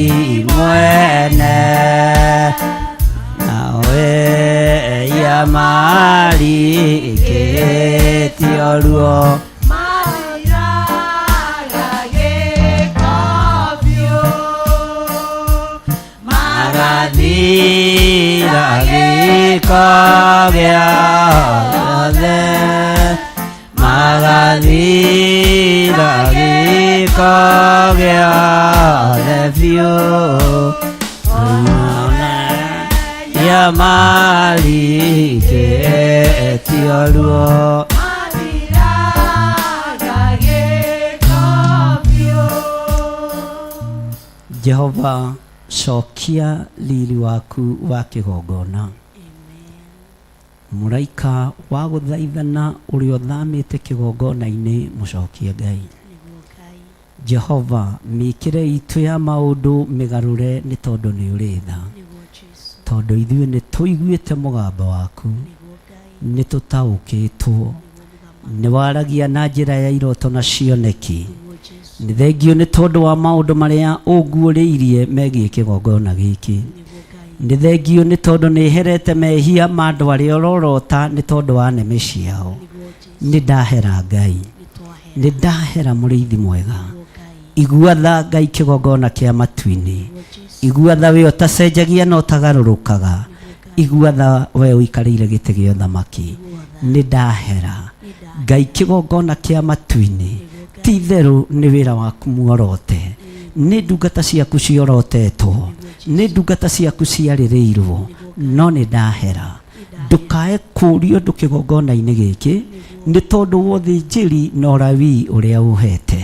mwene, nawe ya marikĩtio ruo. Magathira gĩko gĩothe, magathira gĩko gĩothe biũ, ya Arĩa marikĩtio ruo. Mathiraga gĩko biũ. Jehova, cokia riri waku wa kĩgongona. Mũraika wa gũthaithana ũrĩa ũthamĩte kĩgongona-inĩ, mũcokie Ngai. Nĩguo Ngai. Jehova, mĩkĩre itũ ya maũndũ mĩgarũre, nĩ tondũ nĩ ũrĩ tha. Nĩguo Jesu. Tondũ ithuĩ nĩ tũiguĩte mũgambo waku, Nĩguo Ngai. nĩ tũtaũkĩtwo. Nĩguo mũthamaki. Nĩ waragia na njĩra ya iroto na cioneki. Nĩguo Jesu. Nĩ thengio nĩ tondũ wa maũndũ marĩa ũnguũrĩirie megiĩ kĩgongona gĩkĩ. Nĩguo Ngai. Nĩ thengio nĩ tondũ nĩ herete mehia ma andũ arĩa ũrorota nĩ tondũ wa nĩmĩ ciao. Nĩguo Jesu. Nĩ ndahera Ngai. Nĩ twahera. Nĩ ndahera mũrĩithi mwega. Nĩguo Ngai. Igua tha Ngai kĩgongona kĩa matu-inĩ. Nĩguo Jesu. Igua tha we ũtacenjagia na ũtagarũrũkaga. Igua tha we ũikarĩire gĩtĩ gĩa ũthamaki. Nĩ ndahera Ngai kĩgongona kĩa matu-inĩ. Ti itherũ nĩ wĩra waku muorote, nĩ ndungata ciaku ciorotetwo, nĩ ndungata ciaku ciarĩrĩirwo, no nĩ ndahera. Ndũkae kũũrio ũndũ kĩgongona-inĩ gĩkĩ, nĩ tondũ wa ũthĩnjĩri na ũrawii ũrĩa ũhete,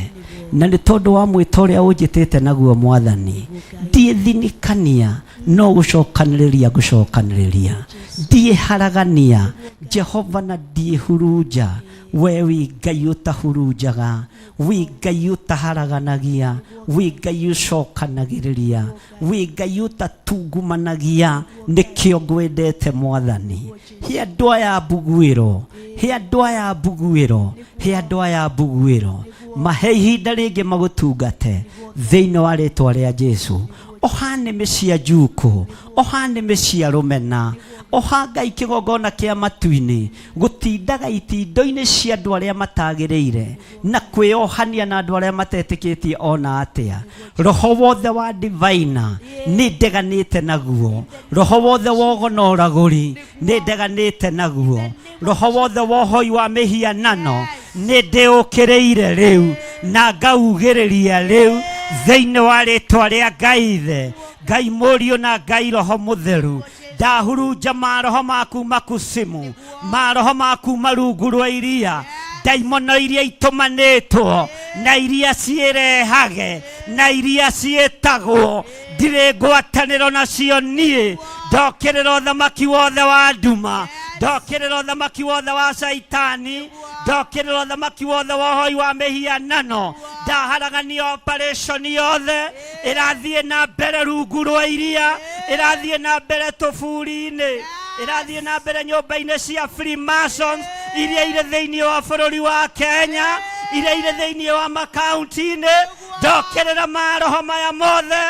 na nĩ tondũ wa mwĩto ũrĩa ũnjĩtĩte naguo Mwathani. Ndiĩthinikania, no gũcokanĩrĩria ngũcokanĩrĩria. Ndiĩharagania Jehova, na ndiĩhurunja. We wĩ Ngai ũtahurunjaga, wĩ Ngai ũtaharaganagia, wĩ Ngai ũcokanagĩrĩria, wĩ Ngai ũtatungumanagia. Nĩkĩo ngwendete Mwathani. He andũ aya mbuguĩro, he andũ aya mbuguĩro, he andũ aya mbuguĩro, mahe ihinda rĩngĩ magũtungate thĩinĩ wa rĩtwa rĩa Jesu. Oha nĩmĩ cia njukũ, oha nĩmĩ cia rũmena, oha Ngai kĩgongona kĩa matu-inĩ, gũtindaga itindo-inĩ cia andũ arĩa matagĩrĩire na kwĩyohania na andũ arĩa matetĩkĩtie ona atĩa. Roho wothe wa divina nĩ ndeganĩte naguo, roho wothe wa ũgo na ũragũri nĩ ndeganĩte naguo, roho wothe wa ũhoi wa mĩhianano nĩ ndĩũkĩrĩire rĩu na ngaugĩrĩria rĩu thĩinĩ wa rĩtwa rĩa Ngai Ithe, Ngai Mũriũ na Ngai Roho Mũtheru. Ndahurunja maroho maku makusimu, maroho maku marungu rwa iria, ndaimono iria itũmanĩtwo na iria ciĩrehage na iria ciĩtagwo, ndirĩ ngwatanĩro nacio niĩ. Ndokĩrĩra ũthamaki wothe wa nduma, ndokĩrĩra ũthamaki wothe wa caitani, ndokĩrĩra ũthamaki wothe wa ũhoi wa mĩhianano. Ndaharagania operation yothe ĩrathiĩ na mbere rungu rwa iria, ĩrathiĩ na mbere tũburi-inĩ, ĩrathiĩ na mbere nyũmba-inĩ cia Freemasons iria irĩ thĩinĩ wa bũrũri wa Kenya, iria irĩ thĩinĩ wa makaunti-inĩ. Ndokĩrĩra maroho maya mothe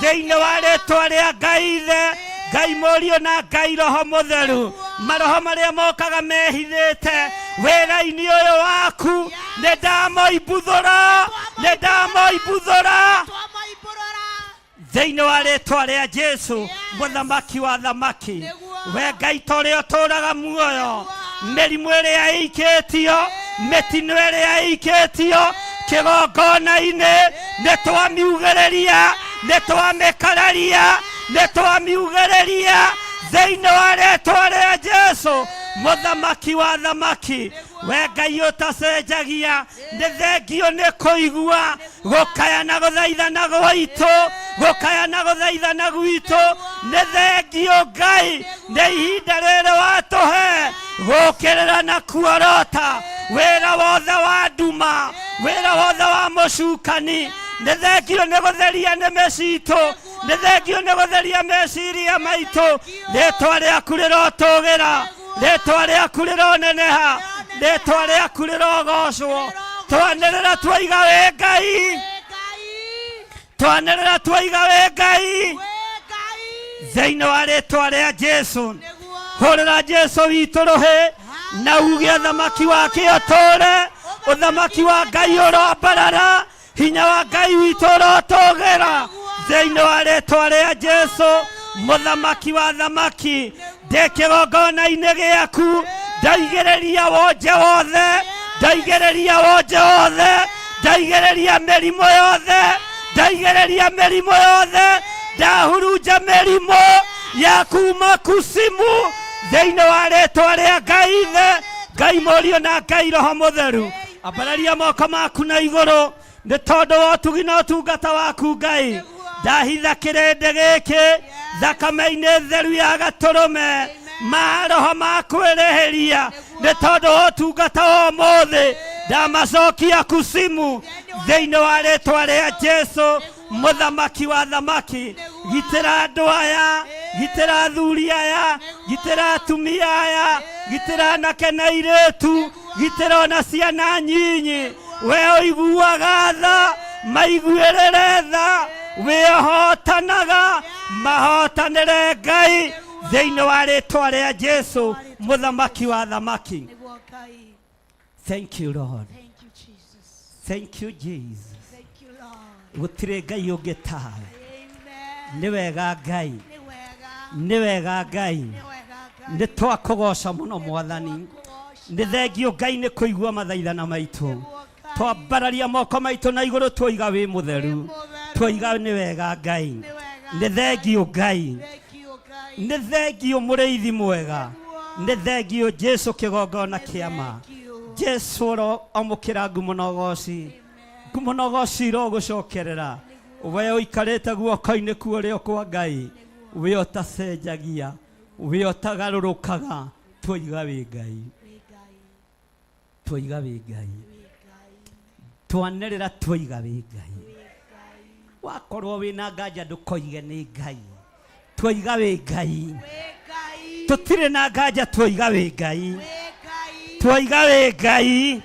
thĩinĩ wa rĩtwa rĩa Ngai Ithe, Ngai Mũriũ na Ngai Roho Mũtheru. Maroho marĩa mokaga mehithĩte wĩra-inĩ ũyũ waku, nĩ ndamoimbuthũra, nĩ ndamoimbuthũra Twamaimbũrũra. thĩinĩ wa rĩtwa rĩa Jesu, mũthamaki wa thamaki. We Ngai ta ũrĩa ũtũũraga muoyo, mĩrimũ ĩrĩa ĩikĩtio, mĩtino ĩrĩa ĩikĩtio kĩgongona-inĩ, nĩ twamiugĩrĩria, nĩ twamĩkararia, nĩ twamiugĩrĩria thĩinĩ wa rĩtwa rĩa Jesu, mũthamaki wa thamaki. We Ngai ũtacenjagia, nĩ thengio nĩ kũigua gũkaya na gũthaithana gwaitũ, gũkaya na gũthaithana gwitũ. Nĩ thengio Ngai nĩ ihinda rĩrĩ watũhe gũkĩrĩra na kuorota wĩra wothe wa nduma, wĩra wothe wa mũcukani. Nĩ thengio nĩ gũtheria nĩmĩ citũ, nĩ thengio nĩ gũtheria meciria maitũ. Rĩtwa rĩaku rĩrotũgĩra, rĩtwa rĩaku rĩroneneha, rĩtwa rĩaku rĩrogocwo. Twanĩrĩra twaiga wĩ Ngai. Wĩ Ngai. Twanĩrĩra twaiga wĩ Ngai. Wĩ Ngai. Thĩinĩ wa rĩtwa rĩa Jesu. Nĩguo. Hũrĩra Jesu witũ rũhĩ na uge ũthamaki wake ũtũũre, ũthamaki wa Ngai ũroambarara, hinya wa Ngai witũ ũrotũgĩra thĩinĩ wa rĩtwa rĩa Jesu, mũthamaki wa thamaki. Ndĩ kĩgongona-inĩ gĩaku, ndaigĩrĩria wonje wothe, ndaigĩrĩria wonje wothe, ndaigĩrĩria mĩrimũ yothe, ndaigĩrĩria mĩrimũ yothe, ndahurunja mĩrimũ Ya kuma kusimu thĩinĩ wa rĩtwa rĩa Ngai Ithe, Ngai Mũriũ na Ngai Roho Mũtheru. Ambararia moko maku na igũrũ nĩ tondũ wa ũtugi na ũtungata waku Ngai. Ndahitha kĩrĩndĩ gĩkĩ thakame-inĩ theru ya gatũrũme maroho ma kwĩrĩhĩria nĩ tondũ wa ũtungata wa ũmũthĩ. Ndamacokia kusimu thĩinĩ wa rĩtwa rĩa Jesu mũthamaki wa thamaki. Gitĩra andũ aya, gitĩra athuri aya, gitĩra atumia aya, gitĩra anake na airĩtu, gitĩra ona ciana nyinyi. We ũiguaga tha, maiguĩrĩre tha, wĩhotanaga, mahotanĩre Ngai thĩinĩ wa rĩtwa rĩa Jesu mũthamaki wa thamaki. Nĩguo Ngai. Thank you Lord. Thank you, Jesus. Thank you Jesus. Thank you, Lord. Gũtirĩ Ngai ũngĩ tawe. Amen. Nĩ wega Ngai, Nĩ wega. nĩ wega Ngai, Nĩ wega Ngai. nĩ twakũgoca mũno Mwathani. Twakũgoca. Nĩ thengio Ngai nĩ kũigua mathaithana maitũ. Nĩguo Ngai. Twambararia moko maitũ na igũrũ twoiga wĩ mũtheru, twoiga nĩ wega Ngai, Nĩ wega nĩ thengio Ngai, Thank you, Ngai. nĩ thengio mũrĩithi mwega, nĩ thengio Jesu kĩgongona kĩa ma. Thank you. Jesu oro amũkĩra ngumo na ũgoci, ngumo na ũgoci irogũcokerera. We ũikarĩte guoko-inĩ kwa ũrĩo kwa Ngai, we ũtacenjagia, we ũtagarũrũkaga, twoiga wĩ Ngai, Wĩ Ngai. twoiga wĩ Ngai, Wĩ Ngai. twanĩrĩra twoiga wĩ Ngai. Wĩ Ngai. Wakorwo wĩna nganja ndũkoige nĩ Ngai, twoiga wĩ Ngai. Wĩ Ngai. Tũtirĩ na nganja twoiga wĩ Ngai, Wĩ Ngai. twoiga wĩ Ngai, Wĩ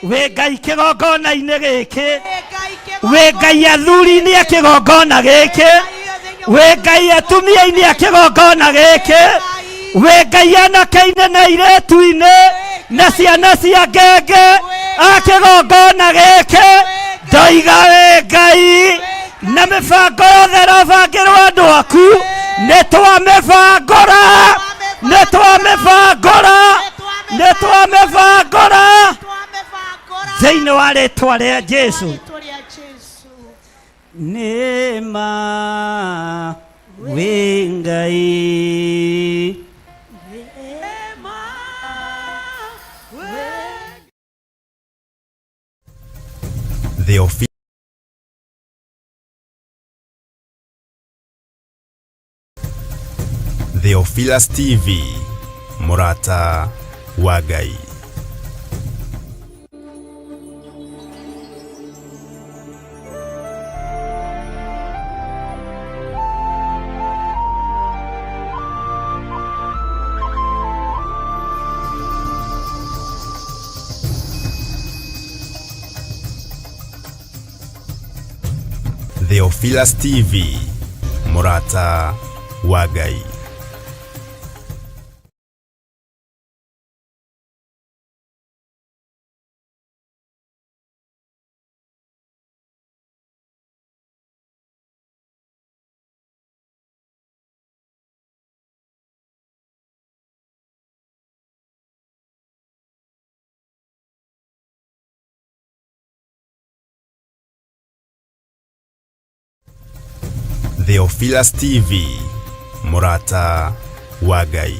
Ngai. wĩ Ngai kĩgongona-inĩ gĩkĩ, Wĩ Ngai kĩgongona. wĩ Ngai athuri-inĩ a kĩgongona gĩkĩ, wĩ Ngai atumia-inĩ a kĩgongona gĩkĩ, wĩ Ngai anake-inĩ na airĩtu-inĩ na ciana cia ngenge a kĩgongona gĩkĩ, ndoiga wĩ Ngai na mĩbango yothe ĩrabangĩrwo andũ aku nĩ twamĩbangũra, nĩ twamĩbangũra, nĩ twamĩbangũra Twamĩbangũra. thĩinĩ wa rĩtwa rĩa Jesu. Rĩĩtwa rĩa Jesu. Nĩ ma wĩ Ngai. Theophilus Theophilus TV, Murata wa Ngai. Theophilus TV, Murata wa Ngai. Theophilus TV, Murata wa Ngai.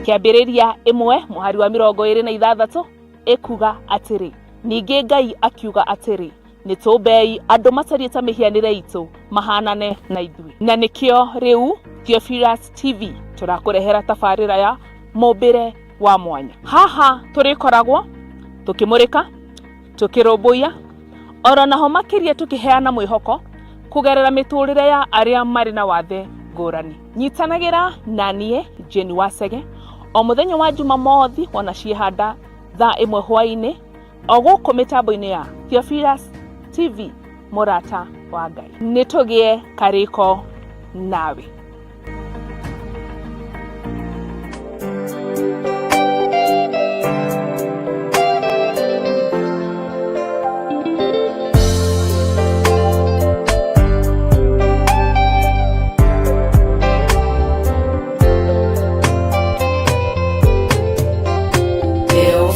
Kĩambĩrĩria 1 mũhari wa 26 ĩkuga atĩrĩ, ningĩ Ngai akiuga atĩrĩ, nĩ tũmbei andũ matariĩ ta mĩhianĩre itũ mahanane na ithuĩ. Na nĩkĩo rĩu Theophilus TV tũrakũrehera tabarĩra ya mũmbĩre wa mwanya. Haha tũrĩkoragwo tũkĩmũrĩka, tũkĩrũmbũiya, oro naho makĩria tũkĩheana mwĩhoko kũgerera mĩtũrĩre ya arĩa marĩ na wathe ngũrani. Nyitanagĩra na niĩ Jane Wacege o mũthenya wa Jumamothi wona ciĩhanda thaa 1 hwaĩ-inĩ o gũkũ mĩtambo-inĩ ya Theophilus TV, mũrata wa Ngai. Nĩ tũgĩe karĩko nawe.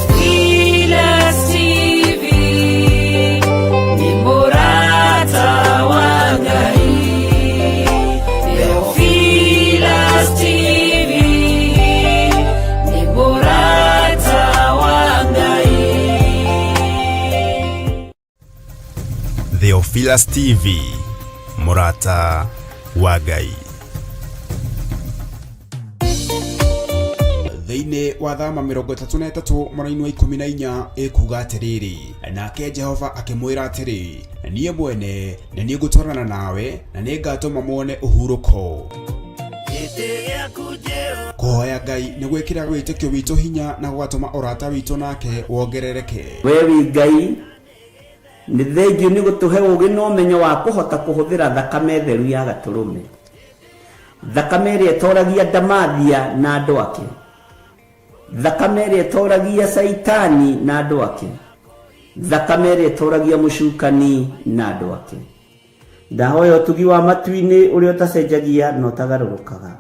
Theophilus TV, ni murata. Theophilus TV, mũrata wa Ngai. Thĩinĩ wa Thama 33 mũraini wa 14 ĩkuga atĩrĩrĩ, nake Jehova akĩmwĩra atĩrĩ, niĩ mwene nĩ niĩ ngũtwarana nawe na nĩ ngatũma muone ũhurũko. Kũhoya Ngai nĩ gwĩkĩraga wĩtĩkio witũ hinya na gũgatũma ũrata witũ nake wongerereke. We wĩ Ngai, nĩ thengiũ nĩ gũtũhe ũũgĩ na ũmenyo wa kũhota kũhũthĩra thakame theru ya Gatũrũme, thakame ĩrĩa ĩtoragia ndamathia na andũ ake, thakame ĩrĩa ĩtoragia Caitani na andũ ake, thakame ĩrĩa ĩtoragia mũcukani na andũ ake. Ndahoya ũtugi wa matu-inĩ ũrĩa ũtacenjagia na ũtagarũrũkaga.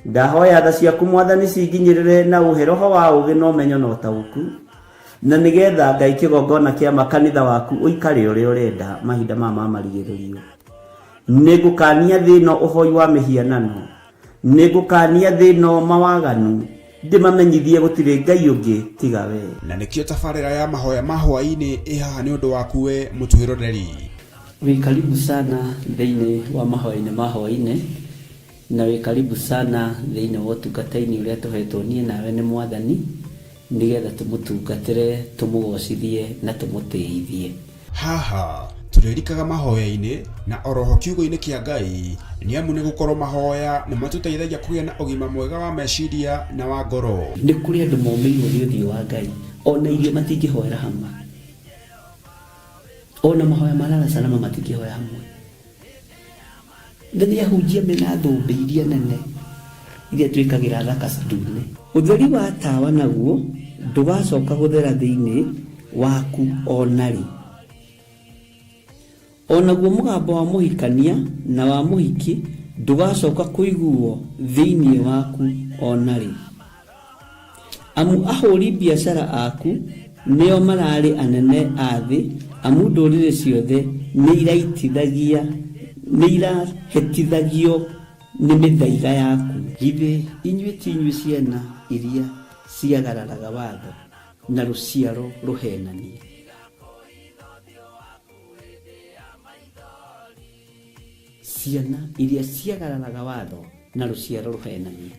Ndahoya tha ciaku Mwathani cinginyĩrĩre na ũhe roho wa ũũgĩ na ũmenyo na ũtaũku, na nĩgetha Ngai kĩgongona kĩa makanitha waku ũikare ũrĩa ũrenda mahinda maya ma marigĩrĩrio. Nĩngũkania thĩ ĩno ũhoi wa mĩhianano, nĩngũkania thĩ ĩno mawaganu, ndĩmamenyithie gũtirĩ Ngai ũngĩ tiga we. Na nĩkĩo tabarĩra ya mahoya ma hwaĩ-inĩ ĩ haha nĩ ũndũ waku we mũtwĩroreri. Wĩ karibu sana thĩinĩ wa mahoya-inĩ ma hwaĩ-inĩ, na wĩ karibu sana thĩinĩ wa ũtungata-inĩ ũrĩa tũhetwo niĩ nawe nĩ Mwathani, nĩgetha tũmũtungatĩre, tũmũgocithie na tũmũtĩithie. Haha tũrĩrikaga mahoya-inĩ na oroho kiugo-inĩ kĩa Ngai, nĩ amu nĩ gũkorwo mahoya nĩ matũteithagia kũgĩa na ũgima mwega wa meciria na wa ngoro. Nĩ kũrĩ andũ momĩirwo nĩ ũthiũ wa Ngai, ona irio matingĩhoera hamwe, ona mahoya ma lala salama matingĩhoya hamwe. Na nĩ ahunjia mena thũmbĩ iria nene iria twĩkagĩra thaka ndune. Ũtheri wa tawa naguo ndũgacoka gũthera thĩinĩ waku ona rĩ. Onaguo mũgambo wa mũhikania na wa mũhiki ndũgacoka kũiguo thĩinĩ waku ona rĩ. Amu ahũri biacara aku nĩo mararĩ anene a thĩ, amu ndũrĩrĩ ciothe nĩ irahĩtithagio nĩ mĩthaiga yaku. Githĩ inyuĩ ti inyuĩ ciana iria ciagararaga watho na rũciaro rũhenanie? Ciana iria ciagararaga watho na rũciaro rũhenanie.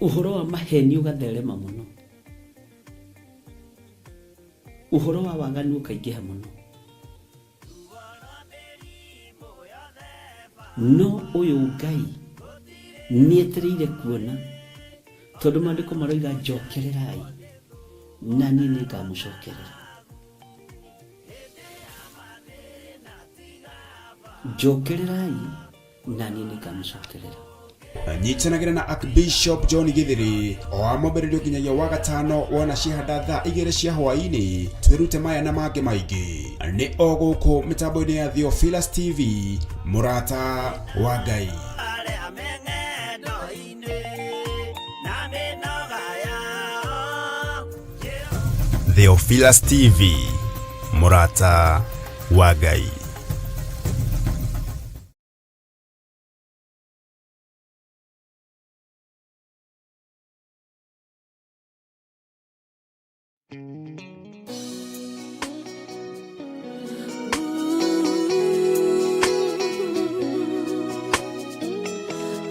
Ũhoro wa maheni ũgatherema mũno, ũhoro wa waganu ũkaingĩha mũno, no ũyũ Ngai nĩetereire kuona, tondũ maandĩko maroiga njokererai na niĩ nĩngamũcokerera. Njokererai na niĩ nĩngamũcokerera. Nyitanagĩra na Archbishop John Githiri o wa mwambĩrĩrio nginyagia wa gatano wona ciahanda thaa 2 cia hwaĩ-inĩ, twĩrute maya na mangĩ maingĩ. Nĩ o gũkũ mĩtambo-inĩ ya Theophilus TV, mũrata wa Ngai. Theophilus TV, mũrata wa Ngai.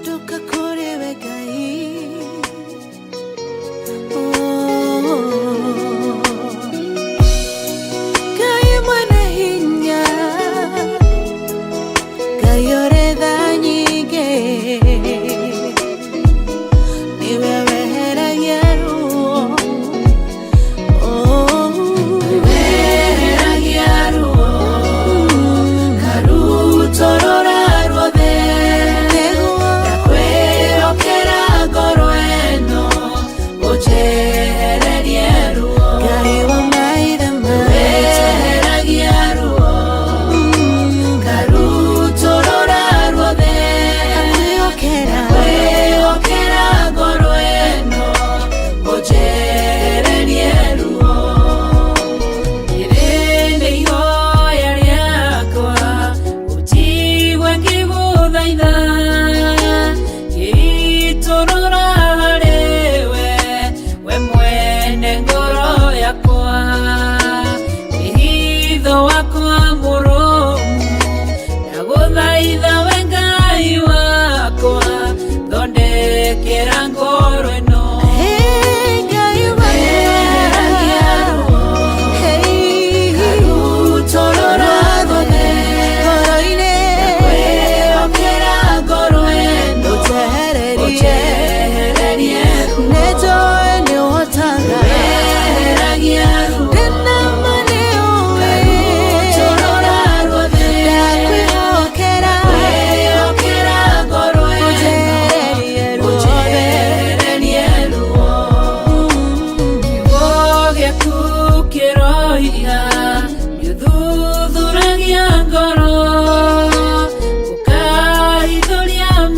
Ndoka kũrĩ we Ngai. Ngai mwene hinya, Ngai ũrĩ tha nyingĩ, nĩwe weheragia ruo.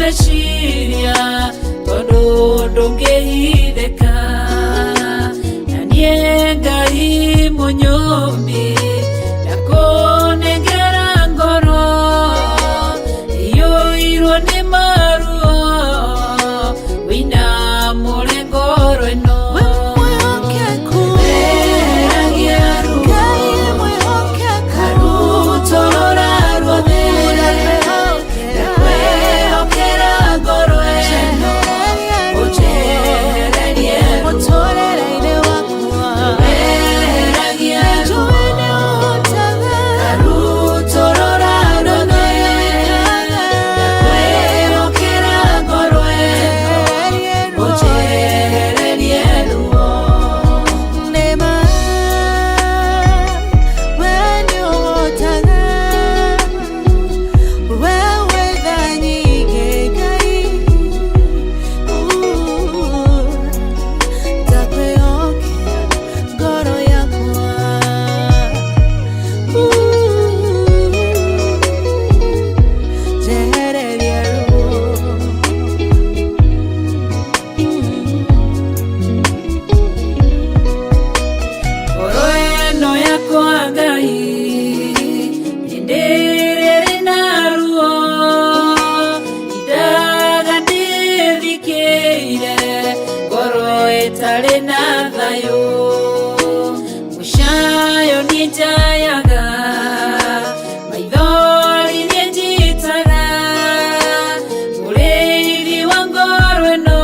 Meciria tondũ ndũngĩhithĩka na niĩ Ngai mũnyũmbi ndakũnengera ngoro iyũirwo nĩ maruo wĩna mũre ngoro ĩno. Weheragia ruo, karutũrũra ruothe, ndakwĩhokera ngoro ĩno, ũnjehererie ruo. Weheragia ruo, karutũrũra ruothe, ndakwĩhokera ngoro ĩno, ũnjehererie ruo. Ngoro ĩno yakwa Ngai ndĩrĩrĩ na ruo indaga ndĩthikĩire ngoro ĩtarĩ na thayũ mũcayo niĩ njayaga maithori niĩ njitaga mũrĩithi wa ngoro ĩno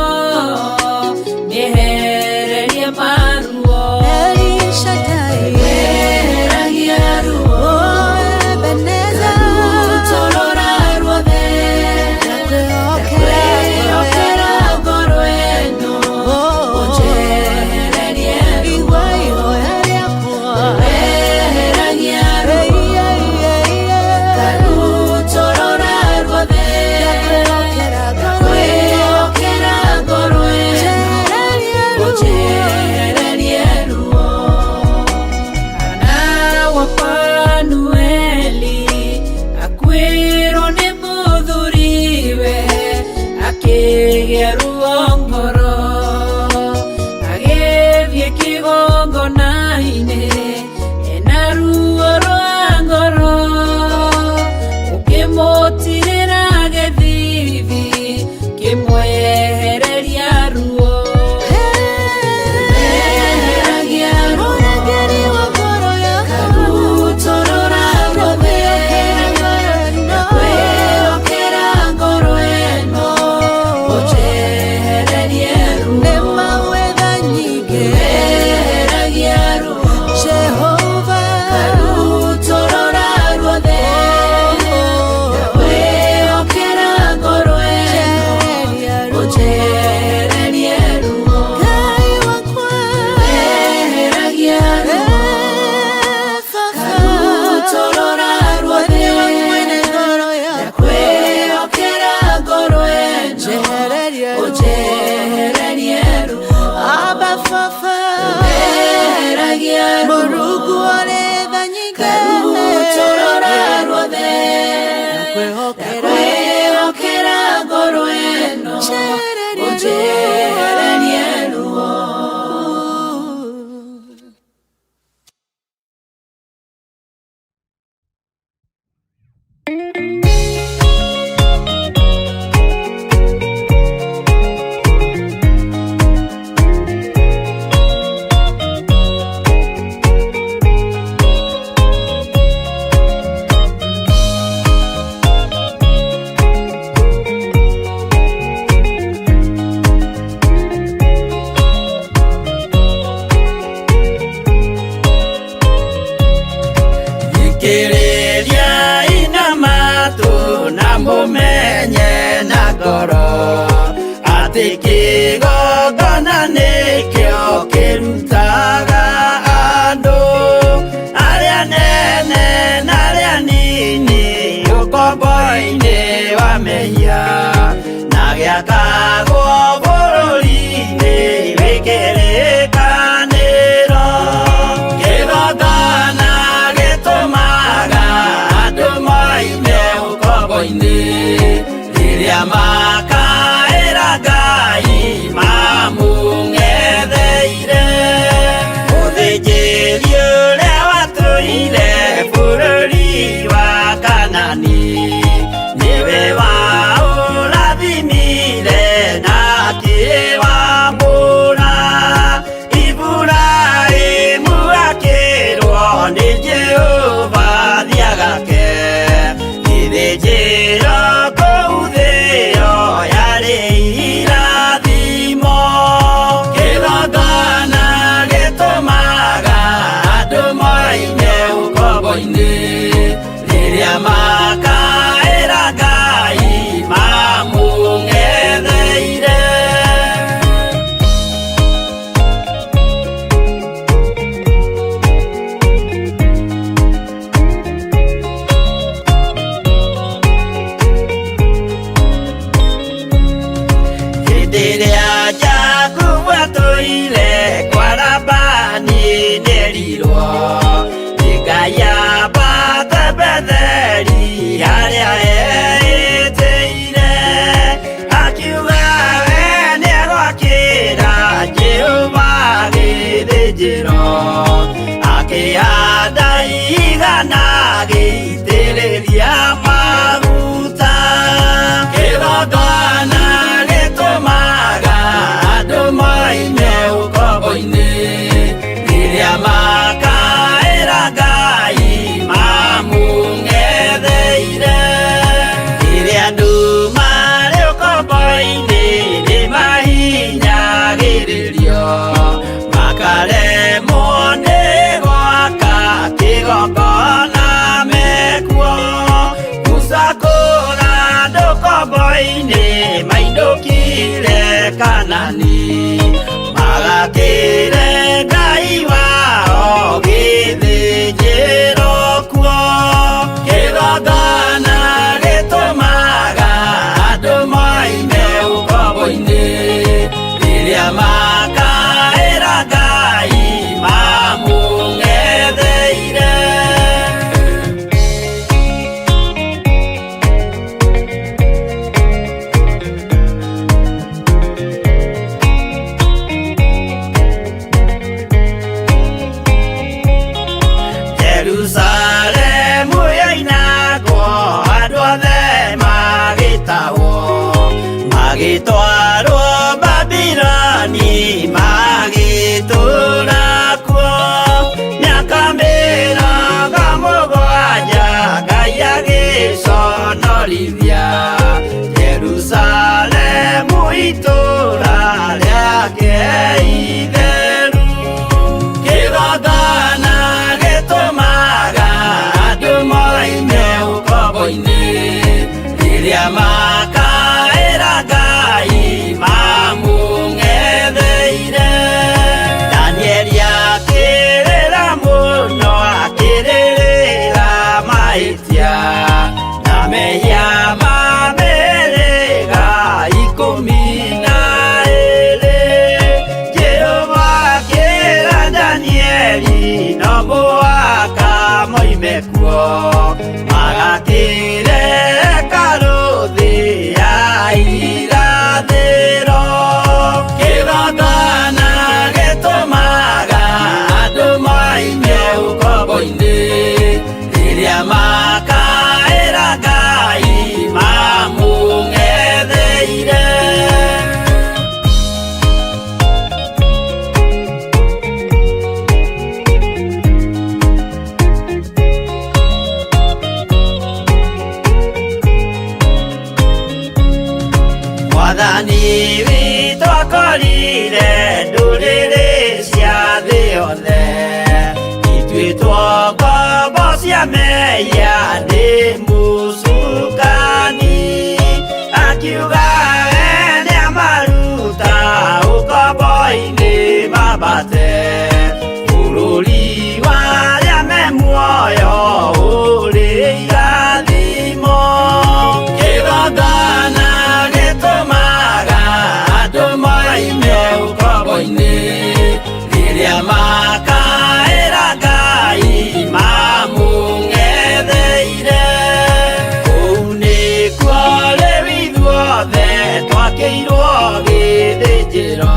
nĩehererie maruo. Weheragia ruo, karutũrũra ruothe, ndakwĩhokera ngoro ĩno, ũnjehererie ruo. Weheragia ruo, karutũrũra ruothe, ndakwĩhokera ngoro ĩno, ũnjehererie ruo. Hana wa Fanueli akuĩrwo nĩ mũthuriwe akĩgĩa ruo ngoro agĩthiĩ kĩgongona-inĩ ena ruo rwa ngoro ũkĩmũtirĩra gĩthithi kĩmwehereria ruo. Weheragia ruo, karutũrũra ruothe, ndakwĩhokera ngoro ĩno, ũnjehererie ruo. Weheragia ruo, karutũrũra ruothe, ndakwĩhokera ngoro ĩno, ũnjehererie ruo. Weheragia ruo, karutũrũra ruothe, ndakwĩhokera ngoro ĩno, ũnjehererie ruo. Weheragia ruo, karutũrũra ruothe, ndakwĩhokera ngoro ĩno, ũnjehererie ruo. Thikĩrĩria ina matũ na mũmenye na ngoro atĩ kĩgongona nĩkĩo kĩrutaga andũ arĩa nene na arĩa nini ũkombo-inĩ wa mehia na gĩakagwo bũrũri-inĩ wĩ kĩrĩkanĩro. Kĩgongona gĩtũmaga andũ moime ũkombo-inĩ rĩrĩa ma ũkombo-inĩ mainũkire Kanani magakĩre Ngai wao gĩthĩnjĩro kuo kĩgongona gĩtũmaga andũ moime ũkombo-inĩ rĩrĩa makaĩra Ngai mamũng'etheire. Jerusalemu yoinagwo andũ othe magĩtahwo magĩtwarwo Babiloni magĩtũũra kuo mĩaka mĩrongo mũgwanja Ngai agĩconorithia Jerusalemu itũũra rĩake itheru kĩgongona gĩtũmaga andũ moime ũkombo-inĩ rĩrĩa makaĩra Ngai mamũng'etheire. Danieli akĩrĩra mũno akĩrĩrĩra mahĩtia na mehia ma mĩhĩrĩga 12. Jehova akĩra Danieli no mũhaka moime kuo magakĩre hekarũ thĩ ya irathĩro. Kĩgongona gĩtũmaga andũ moime ũkombo-inĩ rĩrĩa makaĩra Ngai mamũng'etheire. Mwathani witũ akorire ndũrĩrĩ cia thĩ yothe ituĩtwo ngombo cia mehia nĩ mũcukani akiuga we nĩamaruta ũkombo-inĩ mambate bũrũri wa arĩa me muoyo ũrĩ irathimo. Kĩgongona gĩtũmaga andũ moime ũkombo-inĩ rĩrĩa makaĩra Ngai mamũng'etheire. Kũu nĩkuo rĩu ithuothe twakĩirwo gĩthĩnjĩro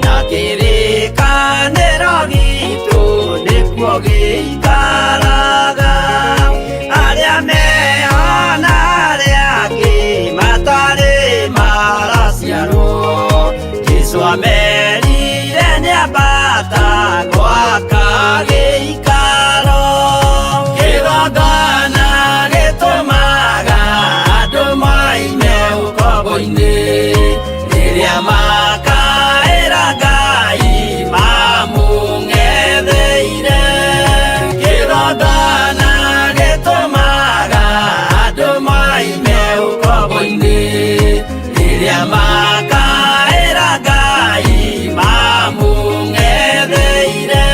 na kĩrĩkanĩro gitũ nĩkuo gĩikaraga arĩa meho na arĩa angĩ matarĩ maraciarwo Jesũ amerire nĩambata gwaka gĩikaro. Kĩgongona gĩtũmaga andũ moime ũkombo-inĩ rĩrĩa makaĩra Ngai mamũng'etheire. Kĩgongona gĩtũmaga andũ moime ũkombo-inĩ rĩrĩa makaĩra Ngai mamũng'etheire.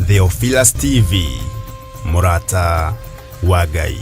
Theophilus TV, Murata wa Ngai.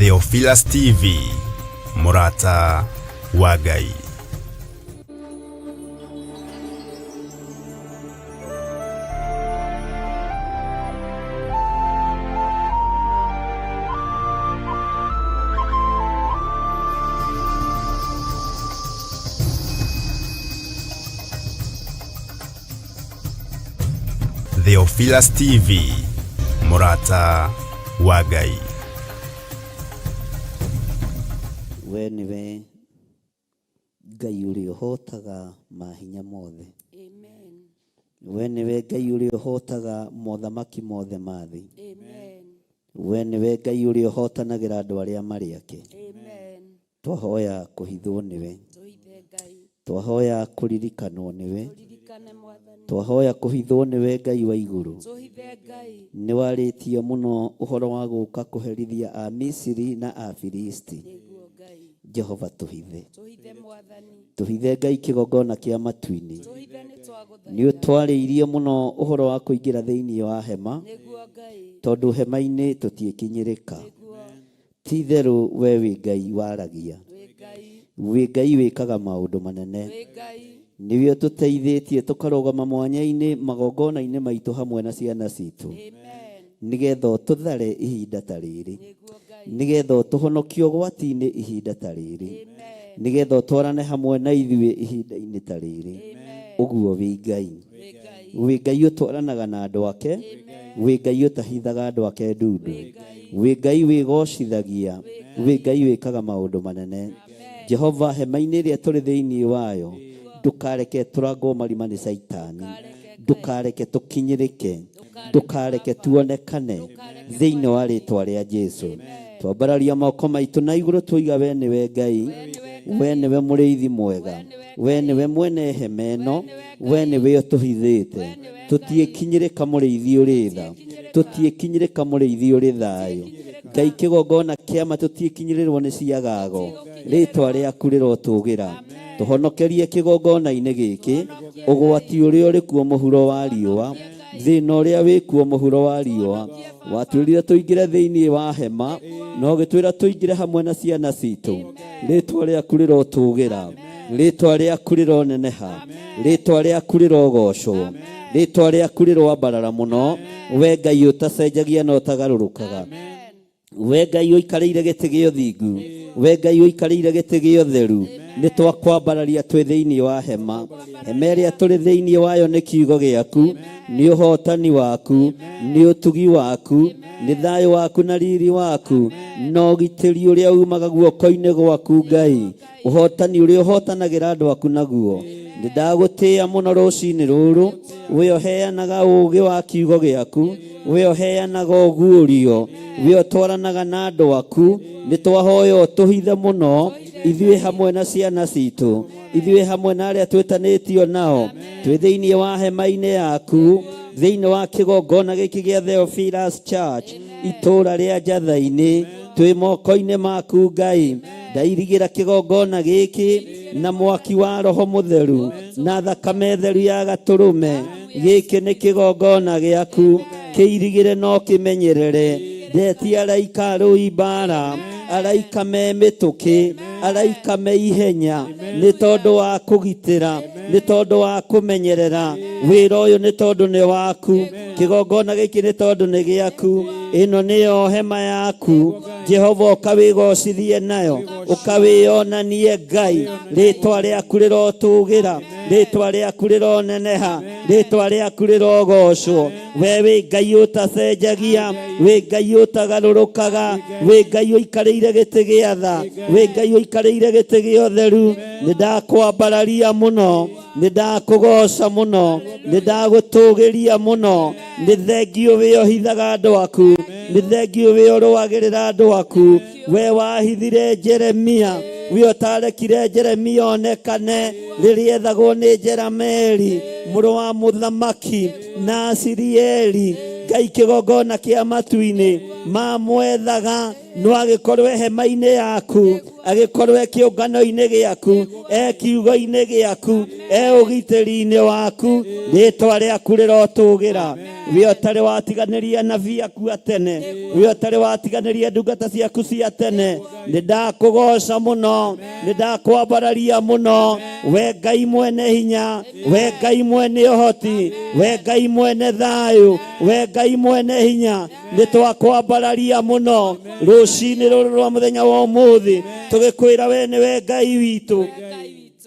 Theophilus TV, mũrata wa Ngai. Theophilus TV, mũrata wa Ngai. We nĩwe Ngai ũrĩa ũhotaga mahinya mothe. We nĩwe Ngai ũrĩa ũhotaga mothamaki mothe ma thĩ. We nĩwe Ngai ũrĩa ũhotanagĩra andũ arĩa marĩ ake. Twahoya kũhithwo nĩwe, twahoya kũririkanwo nĩwe, twahoya kũhithwo nĩwe Ngai wa igũrũ. Nĩ warĩtie mũno ũhoro wa gũka kũherithia a Misiri na a Filisti. Jehova tũhithe, tũhithe Ngai kĩgongona kĩa matu-inĩ. Nĩ ũtwarĩirie mũno ũhoro wa kũingĩra thĩinĩ wa hema, tondũ hema-inĩ tũtiĩkinyĩrĩka. Ti itherũ we wĩ Ngai waragia, wĩ Ngai wĩkaga maũndũ manene. Nĩwe ũtũteithĩtie tũkarũgama mwanya-inĩ magongona-inĩ maitũ hamwe na ciana citũ, nĩgetha ũtũthare ihinda ta rĩrĩ, nĩgetha ũtũhonokie ũgwati-inĩ ihinda ta rĩrĩ, nĩgetha ũtwarane hamwe na ithuĩ ihinda-inĩ ta rĩrĩ. Ũguo wĩ Ngai, wĩ Ngai ũtwaranaga na andũ ake, wĩ Ngai ũtahithaga andũ ake ndundu, wĩ Ngai wĩgocithagia, wĩ Ngai wĩkaga maũndũ manene. Jehova, hema-inĩ ĩrĩa tũrĩ thĩinĩ wayo, ndũkareke tũrangwo marima nĩ Caitani, ndũkareke tũkinyĩrĩke, ndũkareke tuonekane thĩinĩ wa rĩtwa rĩa Jesu. Twambararia moko maitũ na igũrũ tuiga we nĩwe Ngai, we nĩwe mũrĩithi mwega, we nĩwe mwene hema ĩno, we nĩwe ũtũhithĩte. Tũtiĩkinyĩrĩka mũrĩithi ũrĩ tha, tũtiĩkinyĩrĩka mũrĩithi ũrĩ thayũ. Ngai kĩgongona kĩama tũtiĩkinyĩrĩrwo nĩ ciagago, rĩtwa rĩaku rĩrotũgĩra. Tũhonokerie kĩgongona-inĩ gĩkĩ ũgwati ũrĩa ũrĩ kuo mũhuro wa riũa, thĩna ũrĩa wĩ kuo mũhuro wa riũa. Watwĩrire tũingĩre thĩinĩ wa hema, na ũgĩtwĩra tũingĩre hamwe na ciana citũ. Rĩtwa rĩaku rĩrotũgĩra, rĩtwa rĩaku rĩroneneha, rĩtwa rĩaku rĩrogocwo, rĩtwa rĩaku rĩroambarara mũno. We Ngai ũtacenjagia na ũtagarũrũkaga, we Ngai ũikarĩire gĩtĩ gĩa ũthingu, we Ngai ũikarĩire gĩtĩ gĩa ũtheru, nĩ twakwambararia twĩ thĩinĩ wa hema. Hema ĩrĩa tũrĩ thĩinĩ wayo nĩ kiugo gĩaku, nĩ ũhotani waku, nĩ ũtugi waku, nĩ thayũ waku na riri waku, na ũgitĩri ũrĩa umaga guoko-inĩ gwaku Ngai, ũhotani ũrĩa ũhotanagĩra andũ aku naguo. Nĩ ndagũtĩĩa mũno rũcinĩ rũrũ, we ũheanaga ũũgĩ wa kiugo gĩaku, we ũheanaga ũguũrio, we ũtwaranaga na andũ aku. Nĩ twahoya ũtũhithe mũno ithuĩ hamwe na ciana citũ, ithuĩ hamwe na arĩa twĩtanĩtio nao, twĩ thĩinĩ wa hema-inĩ yaku, thĩinĩ wa kĩgongona gĩkĩ gĩa Theophilus Church, itũũra rĩa Njatha-inĩ, twĩ moko-inĩ maku Ngai. Ndairigĩra kĩgongona gĩkĩ na mwaki wa Roho Mũtheru na thakame theru ya gatũrũme. Gĩkĩ nĩ kĩgongona gĩaku, kĩirigĩre no kĩmenyerere. Ndetia araika arũi mbara, araika me mĩtũkĩ, araika me ihenya, nĩ tondũ wa kũgitĩra, nĩ tondũ wa kũmenyerera wĩra ũyũ, nĩ tondũ nĩ waku. Kĩgongona gĩkĩ nĩ tondũ nĩ gĩaku. Ĩno nĩyo hema yaku Jehova, ũkawĩgocithie nayo, ũkawĩonanie Ngai. Rĩtwa rĩaku rĩrotũgĩra, rĩtwa rĩaku rĩroneneha, rĩtwa rĩaku rĩrogocwo. We wĩ Ngai ũtacenjagia, wĩ Ngai ũtagarũrũkaga, wĩ Ngai ũikarĩire gĩtĩ gĩa tha, wĩ Ngai ũikarĩire gĩtĩ gĩa ũtheru. Nĩ ndakwambararia mũno, nĩ ndakũgoca mũno, nĩ ndagũtũgĩria mũno. Nĩ thengiũ wĩ ũhithaga andũ aku, nĩ thengiũ wĩ ũrũagĩrĩra andũ aku. We wahithire Jeremia, we ũtarekire Jeremia onekane rĩrĩa ethagwo nĩ Jerameli mũrũ wa mũthamaki na Asirieli. Ngai kĩgongona kĩa matu-inĩ, Mamwethaga no agĩkorwo e hema-inĩ yaku, agĩkorwo e kĩũngano-inĩ gĩaku, e kiugo-inĩ gĩaku, e ũgitĩri-inĩ waku, rĩtwa rĩaku rĩrotũgĩra. We ũtarĩ watiganĩria anabii aku a tene, we ũtarĩ watiganĩria ndungata ciaku cia tene, nĩ ndakũgoca mũno, nĩ ndakwambararia mũno, we Ngai mwene hinya, we Ngai mwene ũhoti, we Ngai mwene thayũ, we Ngai mwene hinya, nĩ twakwambararia mũno rũcinĩ rũrũ rwa mũthenya wa ũmũthĩ, tũgĩkwĩra we nĩwe Ngai witũ,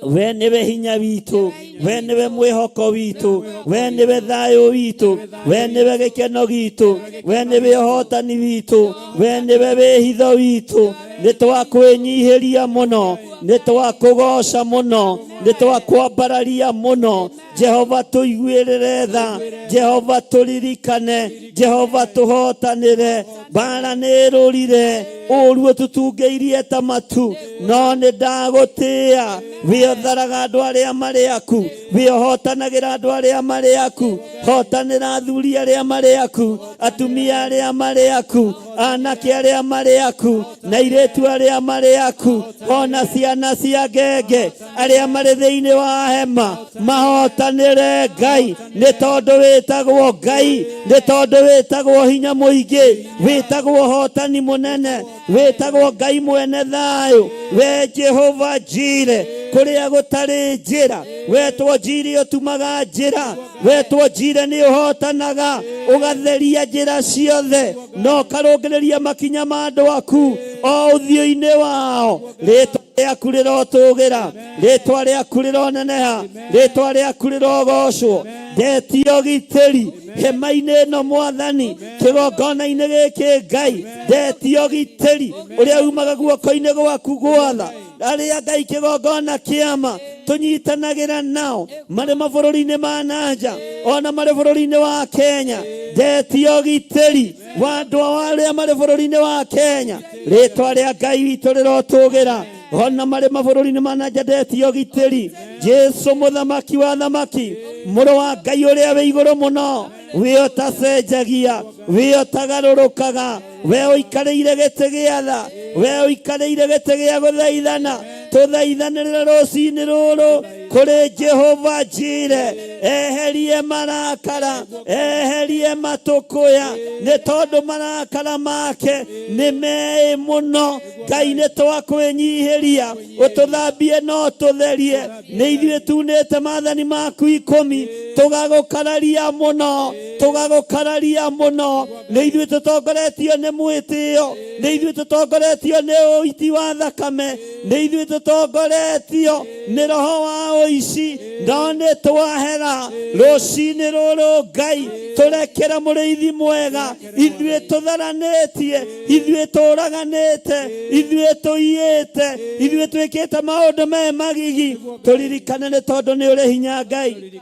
we nĩwe hinya witũ, we nĩwe mwĩhoko witũ, we nĩwe thayũ witũ, we nĩwe gĩkeno gitũ, we nĩwe ũhotani witũ, we nĩwe wĩhitho witũ. Nĩ twakwĩnyihĩria mũno, nĩ twakũgoca mũno, nĩ twakwambararia mũno. Jehova tũiguĩrĩre tha, Jehova tũririkane, Jehova tũhotanĩre. Mbara nĩ ĩrũrire, ũũru ũtũtungĩirie ta matu, no nĩ ndagũtĩĩa. We ũtharaga andũ arĩa marĩ aku, we ũhotanagĩra andũ arĩa marĩ aku. Hotanĩra athuri arĩa marĩ aku, atumia arĩa marĩ aku, anake arĩa marĩ aku, na airĩtu arĩa marĩ aku, ona ciana cia ngenge arĩa marĩ thĩinĩ wa hema, mahotanĩre Ngai, nĩ tondũ wĩtagwo Ngai, nĩ tondũ wĩtagwo hinya mũingĩ, wĩtagwo ũhotani mũnene, wĩtagwo Ngai mwene thayũ, we Jehova Jire, kũrĩa gũtarĩ njĩra, wetwo Jire ũtumaga njĩra, wetwo Jire nĩ ũhotanaga, ũgatheria njĩra ciothe, na ũkarũngĩrĩria makinya ma andũ aku o ũthiũ-inĩ wao. Rĩtwa rĩaku rĩrotũgĩra, rĩtwa rĩaku rĩroneneha, rĩtwa rĩaku rĩrogocwo. Ndetio ũgitĩri hema-inĩ ĩno Mwathani, kĩgongona-inĩ gĩkĩ Ngai, ndetio ũgitĩri ũrĩa umaga guoko-inĩ gwaku gwatha arĩa Ngai kĩgongona kĩama tũnyitanagĩra nao marĩ mabũrũri-inĩ ma nanja ona marĩ bũrũri-inĩ wa Kenya. Ndetio ũgitĩri wa andũ arĩa marĩ bũrũri-inĩ wa Kenya, rĩtwa rĩa Ngai witũ rĩrotũgĩra ona marĩ mabũrũri-inĩ ma nanja. Ndetio ũgitĩri Jesu mũthamaki wa thamaki, mũrũ wa Ngai ũrĩa wĩ igũrũ mũno, we ũtacenjagia, we ũtagarũrũkaga, we ũikarĩire gĩtĩ gĩa tha, we ũikarĩire gĩtĩ gĩa gũthaithana, tũthaithanĩrĩre rũcinĩ rũrũ kũrĩ Jehova Jire, eherie marakara, eherie matũkũya, nĩ tondũ marakara make nĩ meĩ mũno. Ngai nĩ twakwĩnyihĩria, ũtũthambie no tũtherie, nĩ ithuĩ tunĩte maathani maku ikũmi, tũgagũkararia mũno, tũgagũkararia mũno, nĩ ithuĩ tũtongoretio nĩ mwĩtĩo, nĩ ithuĩ tũtongoretio nĩ ũiti wa thakame, nĩ ithuĩ tũtongoretio nĩ roho wa ũici, no nĩ twahera rũcinĩ rũrũ Ngai, tũrekere mũrĩithi mwega, ithuĩ tũtharanĩtie, ithuĩ tũraganĩte, ithuĩ tũiyĩte, ithuĩ twĩkĩte maũndũ me magigi, tũririkane nĩ tondũ nĩ ũrĩ hinya Ngai.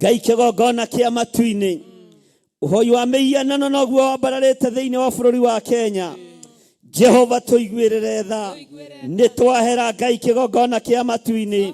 Ngai kĩgongona kĩa matu-inĩ, ũhoi wa mĩhianano noguo wambararĩte thĩinĩ wa bũrũri wa Kenya. Jehova tũiguĩrĩre tha, nĩ twahera Ngai kĩgongona kĩa matu-inĩ,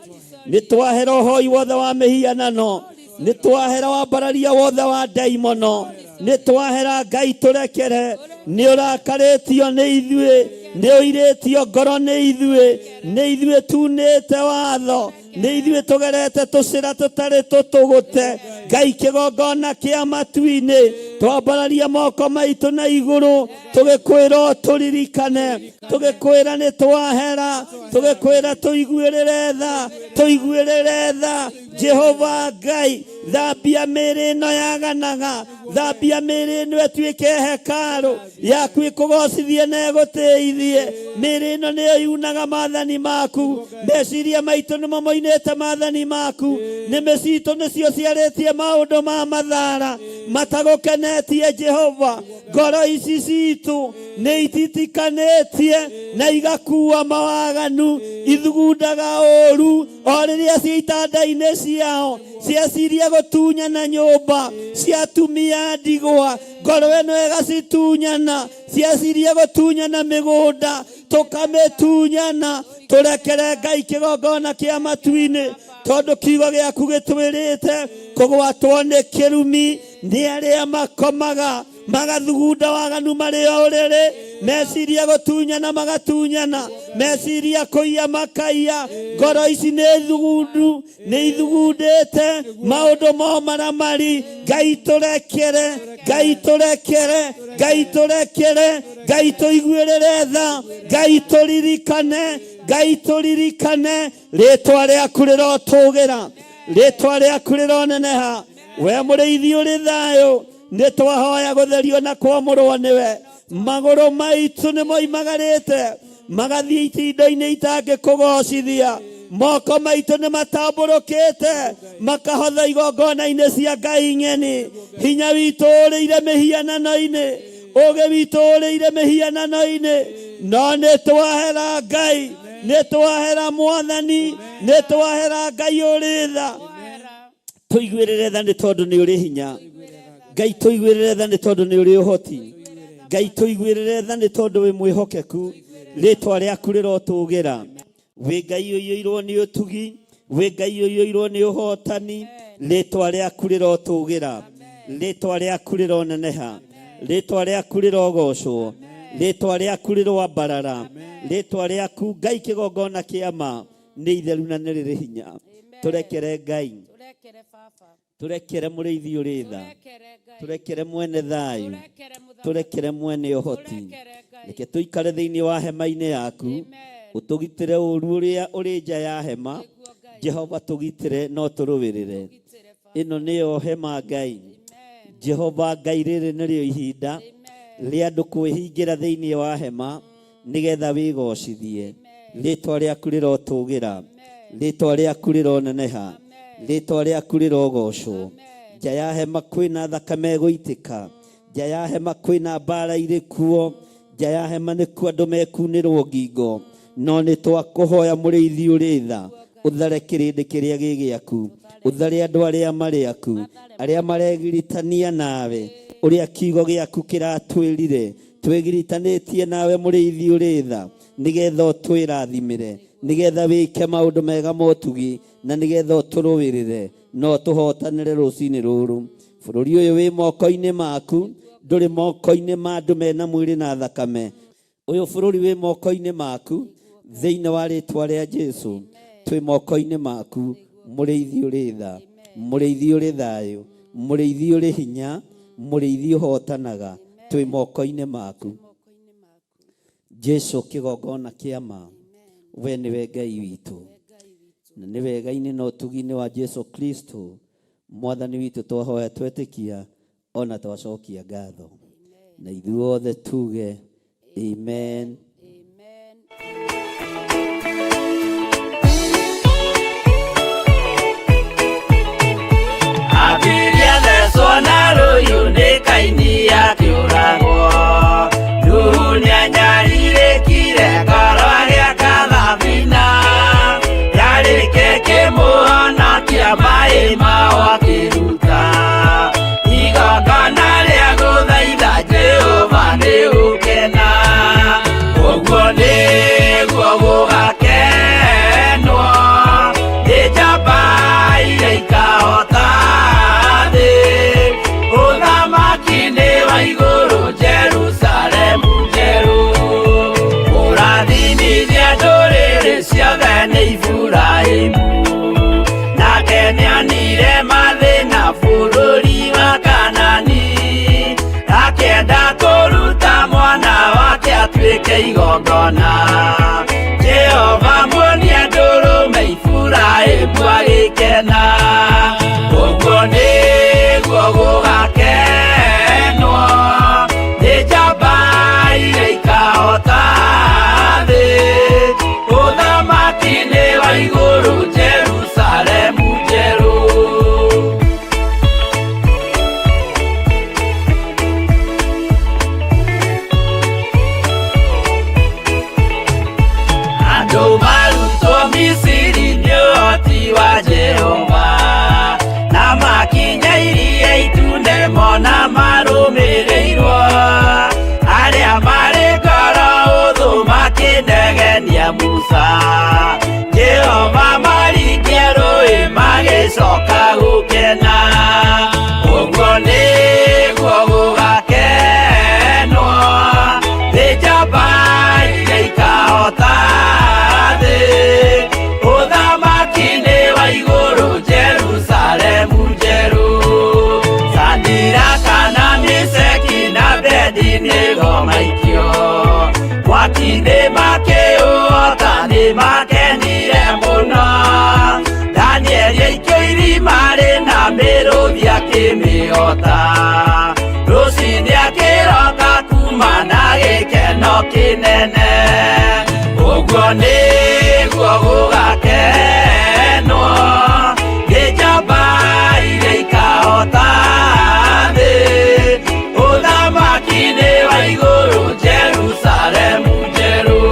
nĩ twahera ũhoi wothe wa mĩhianano, nĩ twahera wambararia wothe wa ndaimono, nĩ twahera Ngai tũrekere, nĩ ũrakarĩtio nĩ ithuĩ, nĩ ũirĩtio ngoro nĩ ithuĩ, nĩ ithuĩ tunĩte watho, nĩ ithuĩ tũgerete tũcĩra tũtarĩ tũtũgũte. Ngai kĩgongona kĩa matu-inĩ, twambararia moko maitũ na igũrũ, tũgĩkwĩra ũtũririkane, tũgĩkwĩra nĩ twahera, tũgĩkwĩra tũiguĩrĩre tha, tũiguĩrĩre tha. Jehova Ngai, thambia mĩĩrĩ ĩno yaganaga, thambia mĩĩrĩ ĩno ĩtuĩke hekarũ yaku ĩkũgocithie na ĩgũtĩithie. Mĩĩrĩ ĩno nĩyo yunaga maathani maku, meciria maitũ nĩmo moinĩte maathani maku, nĩmĩ citũ nĩcio ciarĩtie maũndũ ma mathara matagũkenetie Jehova. Ngoro ici citũ nĩ ititikanĩtie na igakua mawaganu, ithugundaga ũũru o rĩrĩa ciĩ itanda-inĩ ciao, cieciria gũtunyana nyũmba cia atumia ndigwa, ngoro ĩno ĩgacitunyana, cieciria gũtunyana mĩgũnda, tũkamĩtunyana. Tũrekere Ngai kĩgongona kĩa matu-inĩ, tondũ kiugo gĩaku gĩtwĩrĩte kũgwatwo nĩ kĩrumi nĩ arĩa makomaga. Magathugunda waganu marĩ o ũrĩrĩ, meciria gũtunyana magatunyana, meciria kũiya makaiya. Ngoro ici nĩ thugundu, nĩ ithugundĩte maũndũ mo maramari. Ngai tũrekere, Ngai tũrekere, Ngai tũrekere, Ngai tũiguĩrĩre tha, Ngai tũririkane, Ngai tũririkane. Rĩtwa rĩaku rĩrotũgĩra, rĩtwa rĩaku rĩroneneha. We mũrĩithi ũrĩ thayũ, nĩ twahoya gũtherio na kwamũrwo nĩwe. Magũrũ maitũ nĩ moimagarĩte magathiĩ itindo-inĩ itangĩkũgocithia. Moko maitũ nĩ matambũrũkĩte makahotha igongona-inĩ cia ngai ng'eni. Hinya witũ ũrĩire mĩhianano-inĩ, ũũgĩ witũ ũrĩire mĩhianano-inĩ. No nĩ twahera Ngai, nĩ twahera Mwathani, nĩ twahera Ngai ũrĩ tha. Tũiguĩrĩre tha nĩ tondũ nĩ ũrĩ hinya. Ngai tũiguĩrĩre tha nĩ tondũ nĩ ũrĩ ũhoti. Ngai tũiguĩrĩre tha nĩ tondũ wĩ mwĩhokeku. Rĩtwa rĩaku rĩrotũgĩra. Wĩ Ngai ũiyũirwo nĩ ũtugi, wĩ Ngai ũiyũirwo nĩ ũhotani. Rĩtwa rĩaku rĩrotũgĩra, rĩtwa rĩaku rĩroneneha, rĩtwa rĩaku rĩrogocwo, rĩtwa rĩaku rĩroambarara, rĩtwa rĩaku Ngai kĩgongona kĩa ma nĩ itheru na nĩ rĩrĩ hinya. Tũrekere Ngai, tũrekere mũrĩithi ũrĩ tha, tũrekere mwene thayũ, tũrekere mwene ũhoti. Reke tũikare thĩinĩ wa hema-inĩ yaku, ũtũgitĩre ũru ũrĩa ũrĩ nja ya hema. Jehova tũgitĩre no tũrũĩrĩre. Ĩno nĩyo hema Ngai. Jehova Ngai, rĩrĩ nĩrĩo ihinda rĩa andũ kwĩhingĩra thĩinĩ wa hema nĩgetha wĩgocithie. Rĩtwa rĩaku rĩrotũgĩra, rĩtwa rĩaku rĩroneneha, rĩtwa rĩaku rĩrogocwo. Nja ya hema kwĩna thakame ĩgũitĩka, nja ya hema kwĩna mbara irĩ kuo, nja ya hema nĩkuo andũ mekunĩrwo ngingo. No nĩ twakũhoya mũrĩithi ũrĩ tha, ũthare kĩrĩndĩ kĩrĩa gĩ gĩaku, ũthare andũ arĩa marĩ aku, arĩa maregiritania nawe, ũrĩa kiugo gĩaku kĩratwĩrire. Twĩgiritanĩtie nawe mũrĩithi ũrĩ tha, nĩgetha ũtwĩrathimĩre, nĩgetha wĩke maũndũ mega motugi, na nĩgetha ũtũrũĩrĩre no tũhotanĩre rũcinĩ rũrũ. Bũrũri ũyũ wĩ moko-inĩ maku, ndũrĩ moko-inĩ ma andũ mena mwĩrĩ na thakame. Ũyũ bũrũri wĩ moko-inĩ maku, thĩinĩ wa rĩtwa rĩa Jesu twĩ moko-inĩ maku. Mũrĩithi ũrĩ tha, mũrĩithi ũrĩ thayũ, mũrĩithi ũrĩ hinya, mũrĩithi ũhotanaga, twĩ moko-inĩ maku. Jesu kĩgongona kĩa ma, we nĩwe Ngai witũ, na nĩ wega-inĩ na ũtugi-inĩ wa Jesu Kristo Mwathani witũ twahoya twetĩkia ona twacokia ngatho, na ithuothe tuge amen. Abiria thecwo na rũhiũ nĩ Kaini akĩũragwo. Nuhu nĩanyarirĩkire ngoro agĩaka thabina. Yarĩke kĩmũhonokia maĩ mao akĩruta. Igongona rĩa gũthaitha Jehova nĩ gũkena. Ũguo nĩguo gũgakenwo nĩ njamba iria ikahota thĩ. Ũthamaki nĩ wa igũrũ Jerusalemu njerũ. Kũrathimithia ndũrĩrĩ ciothe nĩ Iburahĩmu. Nake nĩonire mathĩna bũrũri wa Kanani. Akĩenda kũruta mwana wake atuĩke igongona. Jehova muonia ndũrũme Iburahĩmu agĩkena. Ũguo nĩguo gũgakenwo nĩ njamba iria ikahota thĩ. Ũthamaki nĩ wa igũrũ Jerusalemu njerũ. Andũ marutwo Misiri nĩ ũhoti wa Jehova, na makinya iria itune mona marũmĩrĩirwo. Arĩa marĩ ngoro ũthũ makĩnegenia Musa, Jehova maringia rũĩ magĩcoka gũkena. Ũguo nĩguo gũgakenwo Nĩmakenire mũno Danieli aikio irima rĩna mĩrũthi akĩmĩhota rũcinĩ akĩroka kuma na gĩkeno kĩnene ũguo nĩguo gũgakenwo nĩ njamba iria ikahota thĩ ũthamaki-inĩ wa igũrũ Jerusalemu njerũ.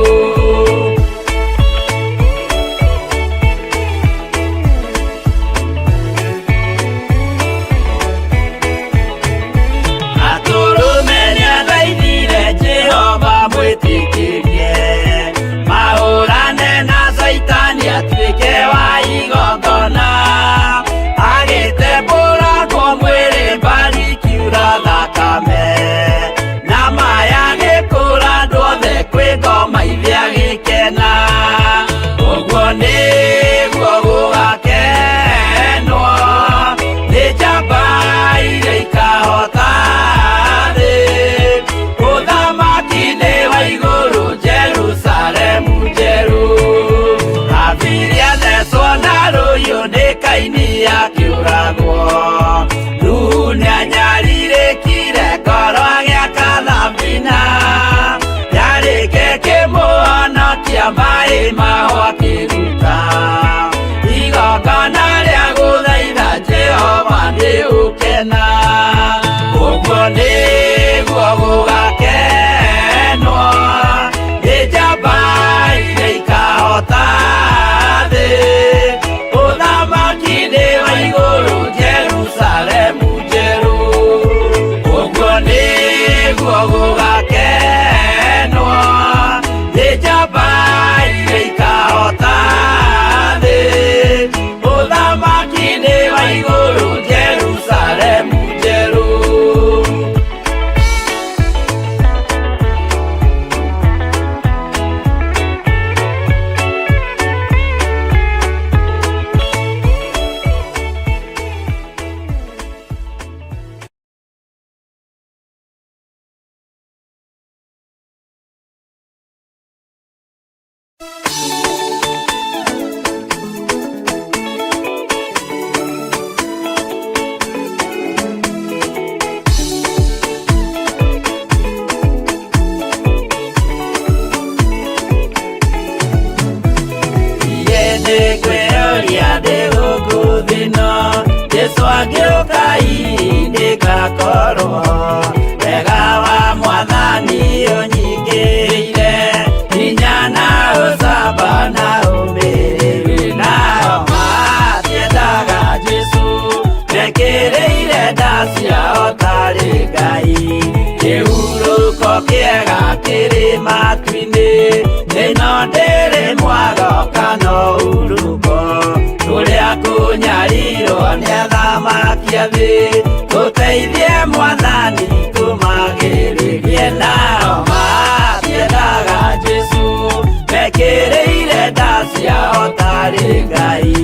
Atũrũme nĩathaithire Jehova mwĩtĩkĩrie mahũrane na Caitani atuĩke wa igongona agĩtembũrangwo mwĩrĩ mbari kiura thakame na maya gĩkũra andũ othe kwĩ ngoma ithe agĩkena ũguo nĩguo gũgakenwo nĩ njamba iria ikahota thĩ ũthamaki-inĩ wa igũrũ Jerusalemu njerũ Habili athecwo na rũhiũ nĩ Kaini akĩũragwo Nuhu nĩanyarirĩkire ngoro agĩaka thabina yarĩke kĩmũhonokia maĩ maho akĩruta igongona rĩa gũthaitha Jehova nĩ ũkena ũguo nĩguo gũgakenwo nĩ njamba iria ikahota thĩ ũthamaki-inĩ wa igũrũ Jerusalemu njerũ ũguo nĩguo gũgakenwo nĩ njamba iria ikahota thĩ ũthamaki-inĩ wa igũrũ Jerusalemu njerũ. Nĩngwĩyũria ndĩ gũkũ thĩ ĩno Jesũ angĩũka hihi ndĩgakorwo wega wa mwathani ũnyingĩrĩire hinya na ũcamba na ũmĩrĩru nao matiendaga Jesũ mekĩrĩire nda ciao tarĩ Ngai kĩhurũko kĩega kĩrĩ matu-inĩ ĩno ndĩrĩ mwago kana ũhurũko kũrĩa kũnyarirwo nĩ athamaki a thĩ tũteithie mwathani tũmagĩrĩrie nao matiendaga Jesũ mekĩrĩire nda ciao tarĩ Ngai.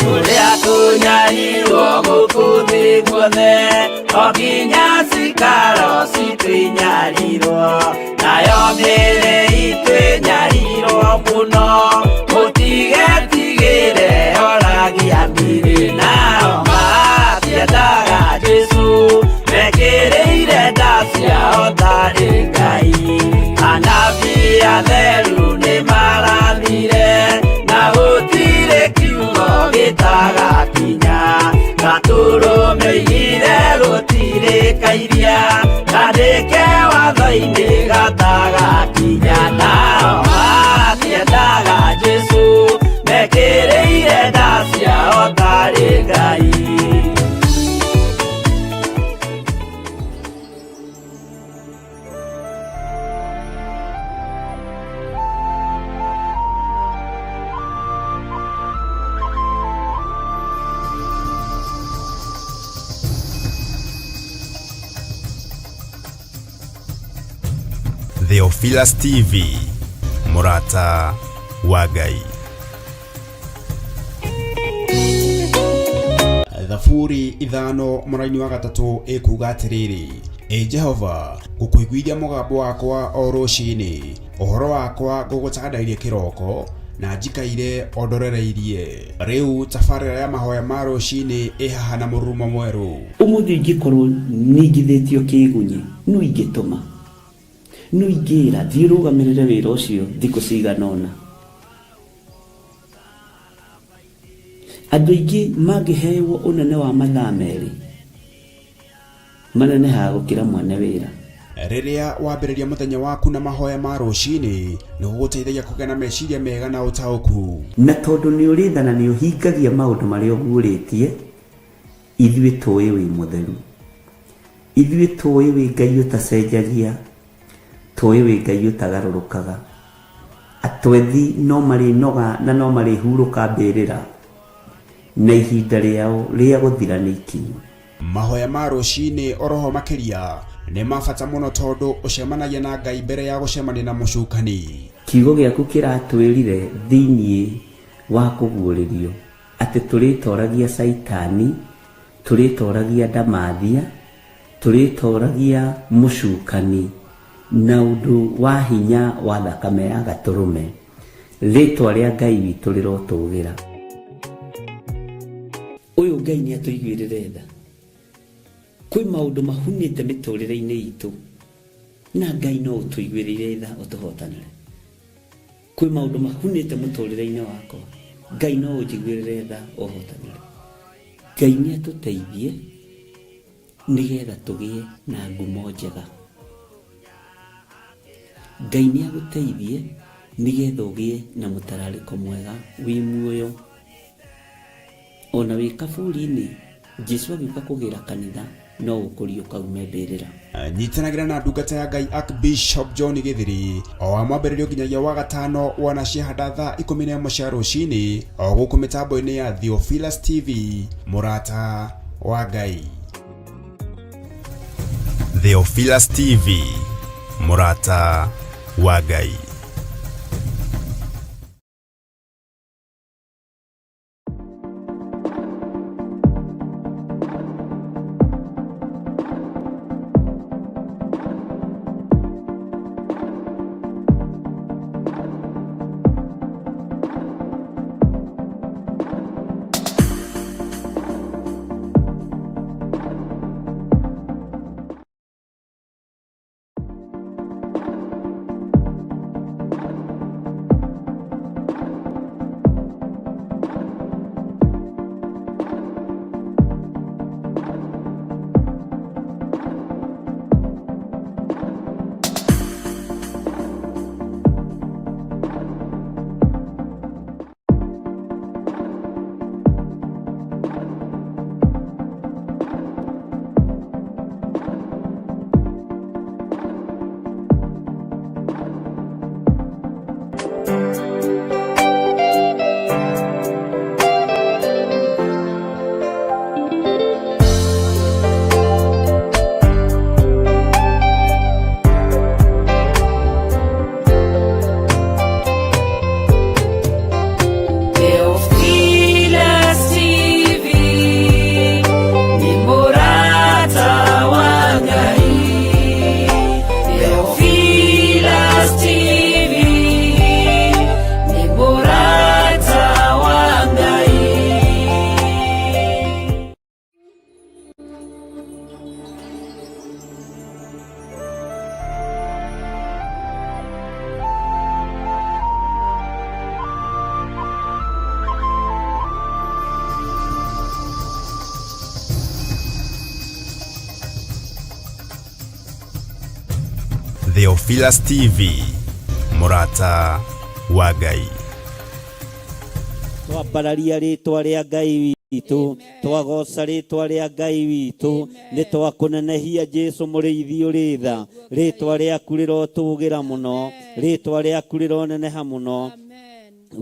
Kũrĩa kũnyarirwo gũkũ thĩ guothe o nginya cikaro citũ inyarirwo nayo mĩĩrĩ itũ ĩnyarirwo mũno mũtigetigĩre oragia mĩrĩ nao matiendaga Jesũ mekĩrĩire nda ciao tarĩ Ngai anabii atheru nĩmarathire na gũtirĩ kiugo gĩtagakinya gatũrũme oigire gũtirĩ kairia kandĩke watho-inĩ gatagakinya nao matiendaga Jesũ mekĩrĩire nda ciao tarĩ Ngai. Theophilus TV. Mũrata wa Ngai. Thaburi 5 mũraini wa 3 ĩkuga atĩrĩrĩ, Ĩ Jehova, ngũkũiguithia mũgambo wakwa o rũcinĩ, ũhoro wakwa ngũgũtandairie kĩroko, na njikaire o ndorereirie. Rĩu tabarĩra ya mahoya ma rũcinĩ ĩ haha na mũrurumo mwerũ. Ũmũthĩ ingĩkorwo ningithĩtio kĩgunyi, no ingĩtũma, no ingĩra thiĩ ũrũgamĩrĩre wĩra ũcio thikũ cigana ũna. Andũ aingĩ mangĩhewo ũnene wa mathaa 2 manenehaga gũkĩra mwene wĩra. Rĩrĩa wambĩrĩria mũthenya waku na mahoya ma rũcinĩ, nĩ gũgũteithagia kũgĩa na meciria mega na ũtaũku. Na tondũ nĩ ũrĩ tha na nĩ ũhingagia maũndũ marĩa ũguũrĩtie, ithuĩ tũĩ wĩ mũtheru. Ithuĩ tũĩ wĩ Ngai ũtacenjagia, tũĩ wĩ Ngai ũtagarũrũkaga. Atwethi no marĩnoga na no marĩhurũka mbĩrĩra, na ihinda rĩao rĩa gũthira nĩ ikinyu. Mahoya ma rũcinĩ oroho makĩria nĩ ma bata mũno tondũ ũcemanagia na Ngai mbere ya gũcemania na mũcukani. Kiugo gĩaku kĩratwĩrire thĩinĩ wa kũguũrĩrio atĩ tũrĩtoragia Caitani, tũrĩtoragia ndamathia, tũrĩtoragia mũcukani na ũndũ wa hinya wa thakame ya gatũrũme. Rĩtwa rĩa Ngai witũ rĩrotũgĩra. Ũyũ Ngai nĩ atũiguĩrĩre tha. Kwĩ maũndũ mahunĩte mĩtũrĩre-inĩ itũ na Ngai no ũtũiguĩrĩire tha ũtũhotanĩre. Kwĩ maũndũ mahunĩte mũtũrĩre-inĩ wakwa, Ngai no ũnjiguĩrĩre tha ũhotanĩre. Ngai nĩ atũteithie nĩgetha tũgĩe na ngumo njega. Ngai nĩ agũteithie nĩgetha ũgĩe na mũtararĩko mwega wĩ muoyo. Ona wĩ kaburi-inĩ, Jesu agĩũka kũgĩra kanitha no ũkũriũka ume mbĩrĩra. Nyitanagĩra na ndungata ya Ngai Archbishop John Gĩthiri o wa mwambĩrĩrio nginyagia wa gatano wona ciahanda thaa 11 cia rũcinĩ o gũkũ mĩtambo-inĩ ya Theophilus TV. Mũrata wa Ngai. Theophilus TV, Mũrata wa Ngai. Theophilus TV ni murata wa Ngai. Theophilus TV ni murata wa Ngai. Theophilus TV, Mũrata wa Ngai. Twambararia rĩtwa rĩa Ngai witũ, twagoca rĩtwa rĩa Ngai witũ, nĩ twakũnenehia Jesu mũrĩithi ũrĩ tha. Rĩtwa rĩaku rĩrotũgĩra mũno, rĩtwa rĩaku rĩroneneha mũno.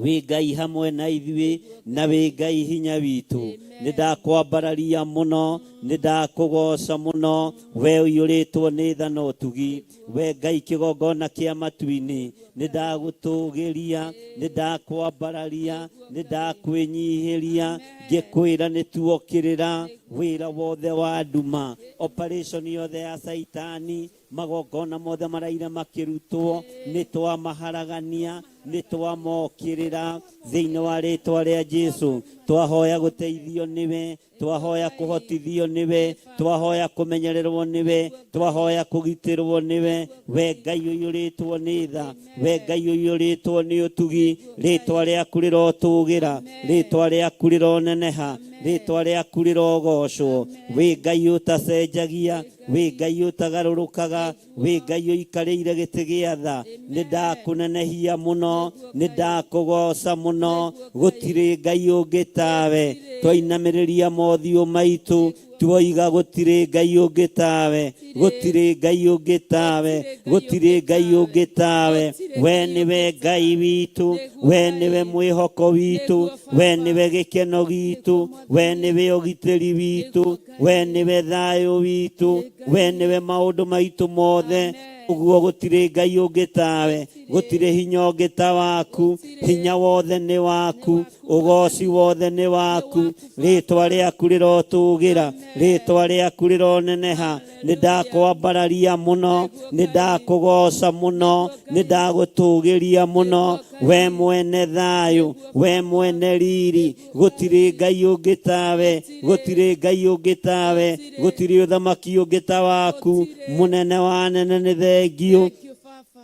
Wĩ Ngai hamwe na ithuĩ, na wĩ Ngai hinya witũ. Nĩ ndakwambararia mũno, nĩ ndakũgoca mũno, we ũiyũrĩtwo nĩ tha na ũtugi. We Ngai kĩgongona kĩa matu-inĩ, nĩ ndagũtũgĩria, nĩ ndakwambararia, nĩ ndakwĩnyihĩria, ngĩkwĩra nĩ tuokĩrĩra wĩra wothe wa nduma, operation yothe ya Caitani, magongona mothe maraire makĩrutwo, nĩ twamaharagania, nĩ twamokĩrĩra thĩinĩ wa rĩtwa rĩa Jesu. Twahoya gũteithio nĩwe, twahoya kũhotithio nĩwe, twahoya kũmenyererwo nĩwe, twahoya kũgitĩrwo nĩwe. We Ngai ũiyũrĩtwo nĩ tha, we Ngai ũiyũrĩtwo nĩ ũtugi, rĩtwa rĩaku rĩrotũgĩra, rĩtwa rĩaku rĩroneneha, rĩtwa rĩaku rĩrogocwo. Wĩ Ngai ũtacenjagia, wĩ Ngai ũtagarũrũkaga, wĩ Ngai ũikarĩire gĩtĩ gĩa tha. Nĩ ndakũnenehia mũno, nĩ ndakũgoca mũno, gũtirĩ Ngai ũngĩ tawe. Twainamĩrĩria mothiũ maitũ, tuoiga gũtirĩ Ngai ũngĩ tawe, gũtirĩ Ngai ũngĩ tawe, gũtirĩ Ngai ũngĩ tawe. We nĩwe Ngai witũ, we nĩwe mwĩhoko witũ, we nĩwe gĩkeno gitũ, we nĩwe ũgitĩri witũ, we nĩwe thayũ witũ, we nĩwe maũndũ maitũ mothe. Ũguo gũtirĩ Ngai ũngĩ tawe, gũtirĩ hinya ũngĩ ta waku, hinya wothe nĩ waku, ũgoci wothe nĩ waku. Rĩtwa rĩaku rĩrotũgĩra, rĩtwa rĩaku rĩroneneha. Nĩ ndakwambararia mũno, nĩ ndakũgoca mũno, nĩ ndagũtũgĩria mũno. We mwene thayũ, we mwene riri, gũtirĩ Ngai ũngĩ tawe, gũtirĩ Ngai ũngĩ tawe, gũtirĩ ũthamaki ũngĩ ta waku. Mũnene wa anene, nĩ thengio,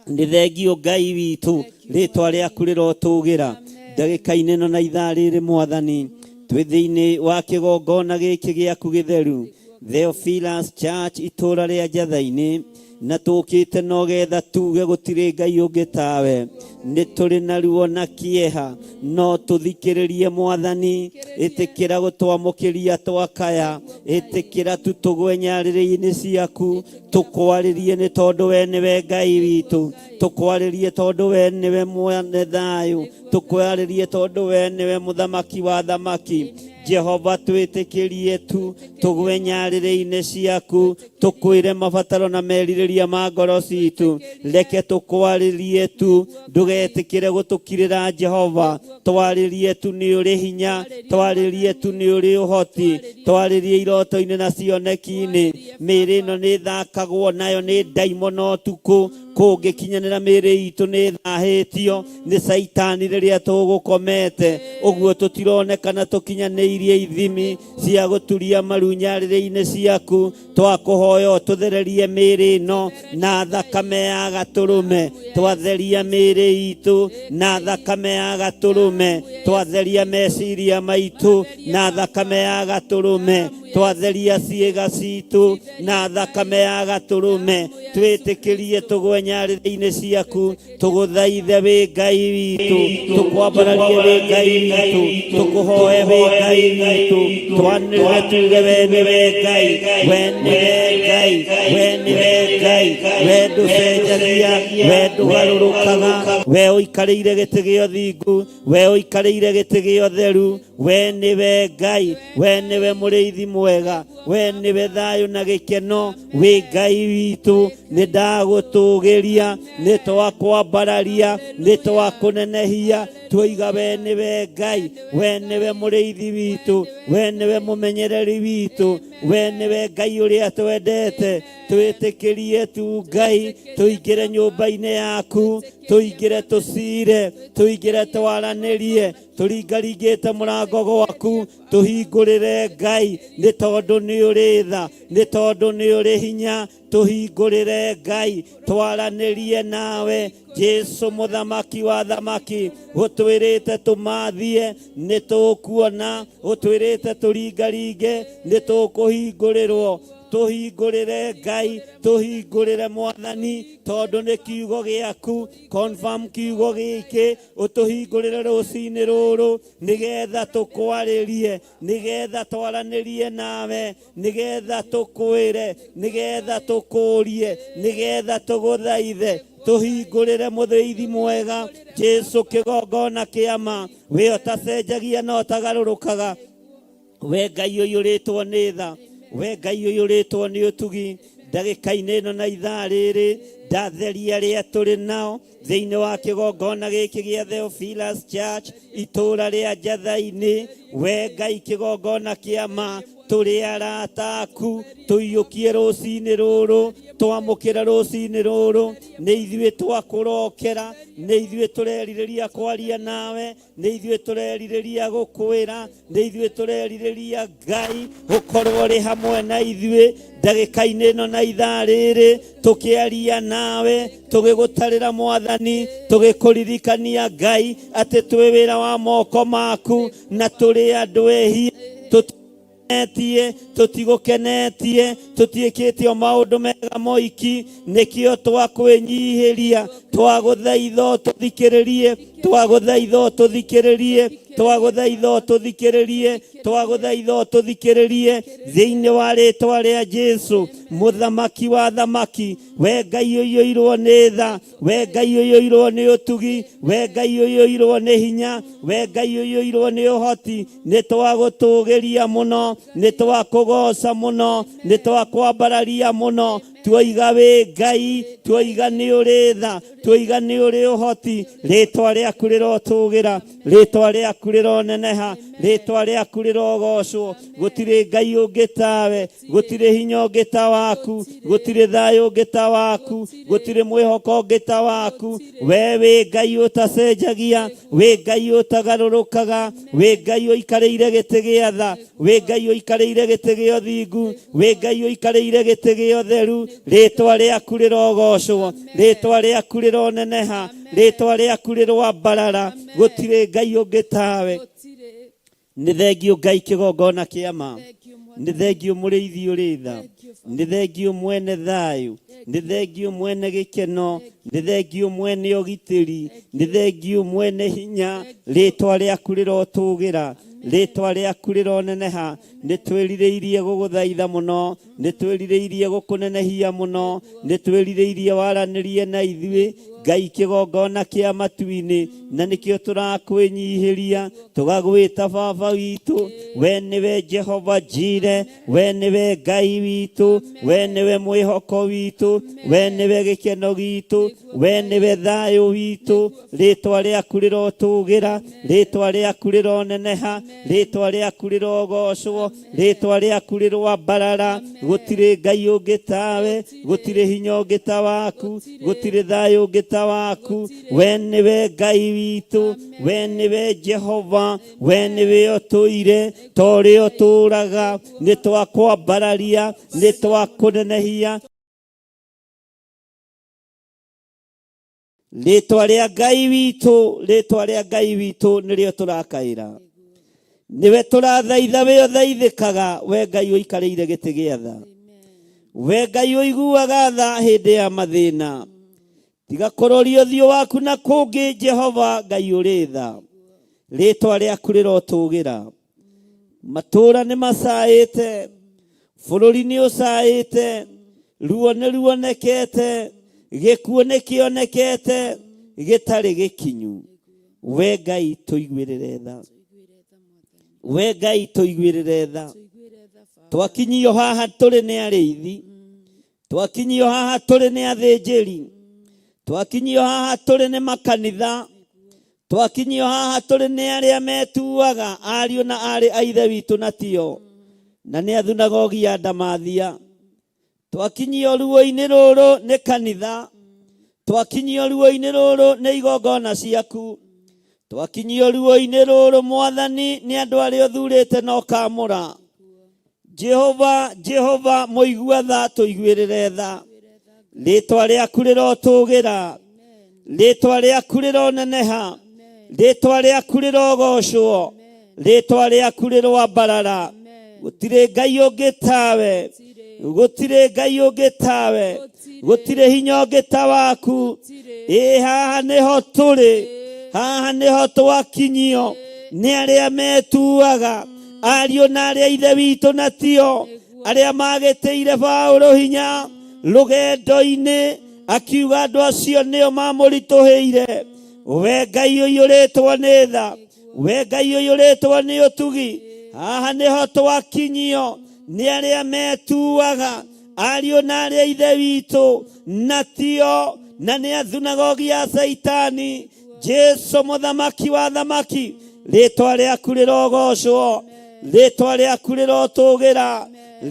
nĩ thengio Ngai witũ, rĩtwa rĩaku rĩrotũgĩra. Ndagĩka-inĩ ĩno na ithaa rĩrĩ, Mwathani, twĩ thĩinĩ wa kĩgongona gĩkĩ gĩaku gĩtheru, Theophilus Church, itũũra rĩa Njatha-inĩ, na tũkĩte no getha tuge gũtirĩ Ngai ũngĩ tawe. Nĩ tũrĩ na ruo na kĩeha, no tũthikĩrĩrie Mwathani. Ĩtĩkĩra gũtwamũkĩria twakaya, ĩtĩkĩra tu tũgwe nyarĩrĩ-inĩ ciaku, tũkwarĩrie nĩ tondũ we nĩwe Ngai witũ, tũkwarĩrie tondũ we nĩwe mwene thayũ, tũkwarĩrie tondũ we nĩwe mũthamaki wa thamaki. Jehova, twĩtĩkĩrie tu tũgwe nyarĩrĩ-inĩ ciaku, tũkwĩre mabataro na merirĩria ma ngoro citũ. Reke tũkwarĩrie tu, ndũgetĩkĩre gũtũkirĩra Jehova. Twarĩrie tu, nĩ ũrĩ hinya, twarĩrie tu, nĩ ũrĩ ũhoti, twarĩrie iroto-inĩ na cioneki-inĩ. Mĩĩrĩ ĩno nĩ ĩthakagwo nayo nĩ ndaimono ũtukũ, kũngĩkinyanĩra mĩĩrĩ itũ nĩ ĩthahĩtio nĩ Caitani rĩrĩa tũgũkomete. Ũguo tũtironekana tũkinyanĩirie ithimi cia gũturia maru nyarĩrĩ-inĩ ciaku. Twakũhoya ũtũthererie mĩĩrĩ ĩno na thakame ya gatũrũme. Twatheria mĩĩrĩ itũ na thakame ya gatũrũme, twatheria meciria maitũ na thakame ya gatũrũme, twatheria ciĩga citũ na thakame ya gatũrũme, twĩtĩkĩrie tũgwe nyarĩrĩ-inĩ ciaku, tũgũthaithe wĩ Ngai witũ, tũkwambararie wĩ Ngai witũ, tũkũhoe wĩ Ngai witũ, twanĩrĩre tuge we nĩwe Ngai, we nĩwe Ngai, we nĩwe Ngai, we ndũcenjagia, we ndũgarũrũkaga, we ũikarĩire gĩtĩ gĩa ũthingu, we ũikarĩire gĩtĩ gĩa ũtheru. We nĩwe Ngai, we nĩwe mũrĩithi mwega, we nĩwe thayũ na gĩkeno. Wĩ Ngai witũ, nĩ ndagũtũgĩria, nĩ twakwambararia, nĩ twakũnenehia, tuoiga we nĩwe Ngai, we nĩwe mũrĩithi witũ, we nĩwe mũmenyereri witũ, we nĩwe Ngai ũrĩa twendete. Twĩtĩkĩrie tu Ngai tũingĩre nyũmba-inĩ yaku, tũingĩre tũcire, tũingĩre twaranĩrie, tũringaringĩte mũrango gwaku, tũhingũrĩre Ngai, nĩ tondũ nĩ ũrĩ tha, nĩ tondũ nĩ ũrĩ hinya. Tũhingũrĩre Ngai, twaranĩrie nawe. Jesu mũthamaki wa thamaki, ũtwĩrĩte tũmathie, nĩ tũkuona, ũtwĩrĩte tũringaringe, nĩ tũkũhingũrĩrwo. Tũhingũrĩre Ngai, tũhingũrĩre Mwathani, tondũ nĩ kiugo gĩaku. Confirm kiugo gĩkĩ, ũtũhingũrĩre rũcinĩ rũrũ, nĩgetha tũkwarĩrie, nĩgetha twaranĩrie nawe, nĩgetha tũkwĩre, nĩgetha tũkũrie, nĩgetha tũgũthaithe. Tũhingũrĩre mũthĩithi mwega Jesu, kĩgongona kĩama, we ũtacenjagia na ũtagarũrũkaga. We Ngai ũiyũrĩtwo nĩ tha, we Ngai ũiyũrĩtwo nĩ ũtugi, ndagĩka-inĩ ĩno na ithaa rĩrĩ ndatheria arĩa tũrĩ nao thĩinĩ wa kĩgongona gĩkĩ gĩa Theophilus Church itũũra rĩa Njatha-inĩ. We Ngai kĩgongona kĩa ma, tũrĩ arata aku, tũiyũkie rũcinĩ rũrũ, twamũkĩra rũcinĩ rũrũ, nĩ ithuĩ twakũrokera, nĩ ithuĩ tũrerirĩria kwaria nawe, nĩ ithuĩ tũrerirĩria gũkwĩra, nĩ ithuĩ tũrerirĩria Ngai gũkorwo ũrĩ hamwe na ithuĩ ndagĩka-inĩ ĩno na ithaa rĩrĩ, tũkĩaria nawe, tũgĩgũtarĩra Mwathani, tũgĩkũririkania Ngai atĩ twĩ wĩra wa moko maku na tũrĩ andũ ehia, tũtikenetie, tũtigũkenetie, tũtiĩkĩte o maũndũ mega moiki, nĩkĩo twakwĩnyihĩria, twagũthaitha ũtũthikĩrĩrie, twagũthaitha ũtũthikĩrĩrie, twagũthaitha ũtũthikĩrĩrie, twagũthaitha ũtũthikĩrĩrie thĩinĩ wa rĩtwa rĩa Jesu, mũthamaki wa thamaki. We Ngai ũiyũirwo nĩ tha, we Ngai ũiyũirwo nĩ ũtugi, we Ngai ũiyũirwo nĩ hinya, we Ngai ũiyũirwo nĩ ũhoti, nĩ twagũtũgĩria mũno, nĩ twakũgoca mũno, nĩ twakwambararia mũno. Tuoiga wĩ Ngai, tuoiga nĩ ũrĩ tha, tuoiga nĩ ũrĩ ũhoti. Rĩtwa rĩaku rĩrotũgĩra, rĩtwa rĩaku rĩroneneha, rĩtwa rĩaku rĩrogocwo. Gũtirĩ Ngai ũngĩ tawe, gũtirĩ hinya ũngĩ ta waku, gũtirĩ thayũ ũngĩ ta waku, gũtirĩ mwĩhoko ũngĩ ta waku. We wĩ Ngai ũtacenjagia, wĩ Ngai ũtagarũrũkaga, wĩ Ngai ũikarĩire gĩtĩ gĩa tha, wĩ Ngai ũikarĩire gĩtĩ gĩa ũthingu, wĩ Ngai ũikarĩire gĩtĩ gĩa ũtheru. Rĩtwa rĩaku rĩrogocwo, rĩtwa rĩaku rĩroneneha, rĩtwa rĩaku rĩroambarara. Gũtirĩ Ngai ũngĩ tawe. Nĩ thengio Ngai kĩgongona kĩa ma, nĩ thengio mũrĩithi ũrĩ tha, nĩ thengio mwene thayũ, nĩ thengio mwene gĩkeno, nĩ thengio mwene ũgitĩri, nĩ thengio mwene hinya. Rĩtwa rĩaku rĩrotũgĩra, rĩtwa rĩaku rĩroneneha. Nĩ twĩrirĩirie gũgũthaitha mũno, nĩ twĩrirĩirie gũkũnenehia mũno, nĩ twĩrirĩirie waranĩrie na ithuĩ Ngai kĩgongona kĩa matu-inĩ, na nĩkĩo tũrakwĩnyihĩria tũgagwĩta Baba witũ. We nĩwe Jehova Jire, we nĩwe Ngai witũ, we nĩwe mwĩhoko witũ, we nĩwe gĩkeno gitũ, we nĩwe thayũ witũ. Rĩtwa rĩaku rĩrotũgĩra, rĩtwa rĩaku rĩroneneha, rĩtwa rĩaku rĩrogocwo, rĩtwa rĩaku rĩroambarara. Gũtirĩ Ngai ũngĩ tawe, gũtirĩ hinya ũngĩ ta waku, gũtirĩ thayũ ũngĩ ta waku. We nĩwe Ngai witũ, we nĩwe Jehova, we nĩwe ũtũire ta ũrĩa ũtũũraga. Nĩ twakwambararia, nĩ twakũnenehia. Rĩtwa rĩa Ngai witũ, rĩtwa rĩa Ngai witũ nĩrĩo tũrakaĩra, nĩwe tũrathaitha, we ũthaithĩkaga, we Ngai ũikarĩire gĩtĩ gĩa tha, we Ngai ũiguaga tha hĩndĩ ya mathĩna. Tiga kũroria ũthiũ waku na kũngĩ, Jehova Ngai ũrĩ tha, rĩtwa rĩaku rĩrotũgĩra. Matũũra nĩ macaĩte, bũrũri nĩ ũcaĩte, ruo nĩ ruonekete, gĩkuũ nĩ kĩonekete gĩtarĩ gĩkinyu. We Ngai tũiguĩrĩre tha, we Ngai tũiguĩrĩre tha. Twakinyio haha tũrĩ nĩ arĩithi, twakinyio haha tũrĩ nĩ athĩnjĩri, twakinyio haha tũrĩ nĩ makanitha, twakinyio haha tũrĩ nĩ arĩa metuaga ariũ na aarĩ a Ithe witũ na tio, na nĩ athunagogi ya Ndamathia. Twakinyio ruo-inĩ rũrũ nĩ kanitha, twakinyio ruo-inĩ rũrũ nĩ igongona ciaku, twakinyio ruo-inĩ rũrũ Mwathani nĩ andũ arĩa ũthurĩte na ũkamũra. Jehova, Jehova mũigua tha, tũiguĩrĩre tha. Rĩtwa rĩaku rĩrotũgĩra, rĩtwa rĩaku rĩroneneha, rĩtwa rĩaku rĩrogocwo, rĩtwa rĩaku rĩroambarara. Gũtirĩ Ngai ũngĩ tawe, gũtirĩ Ngai ũngĩ tawe, gũtirĩ hinya ũngĩ ta waku. Ĩ haha nĩho tũrĩ, haha nĩho twakinyio nĩ arĩa metuaga ariũ na arĩa ithe witũ na tio, arĩa magĩtĩire Paũlũ hinya rũgendo-inĩ, Akiuga andũ acio nĩo mamũritũhĩire. We Ngai ũiyũrĩtwo nĩ tha, we Ngai ũiyũrĩtwo nĩ ũtugi, haha nĩho twakinyio nĩ arĩa metuaga ariũ na arĩa ithe witũ na tio, na nĩ a thunagogi ya Caitani. Jesu mũthamaki wa thamaki, rĩtwa rĩaku rĩrogocwo, rĩtwa rĩaku rĩrotũgĩra,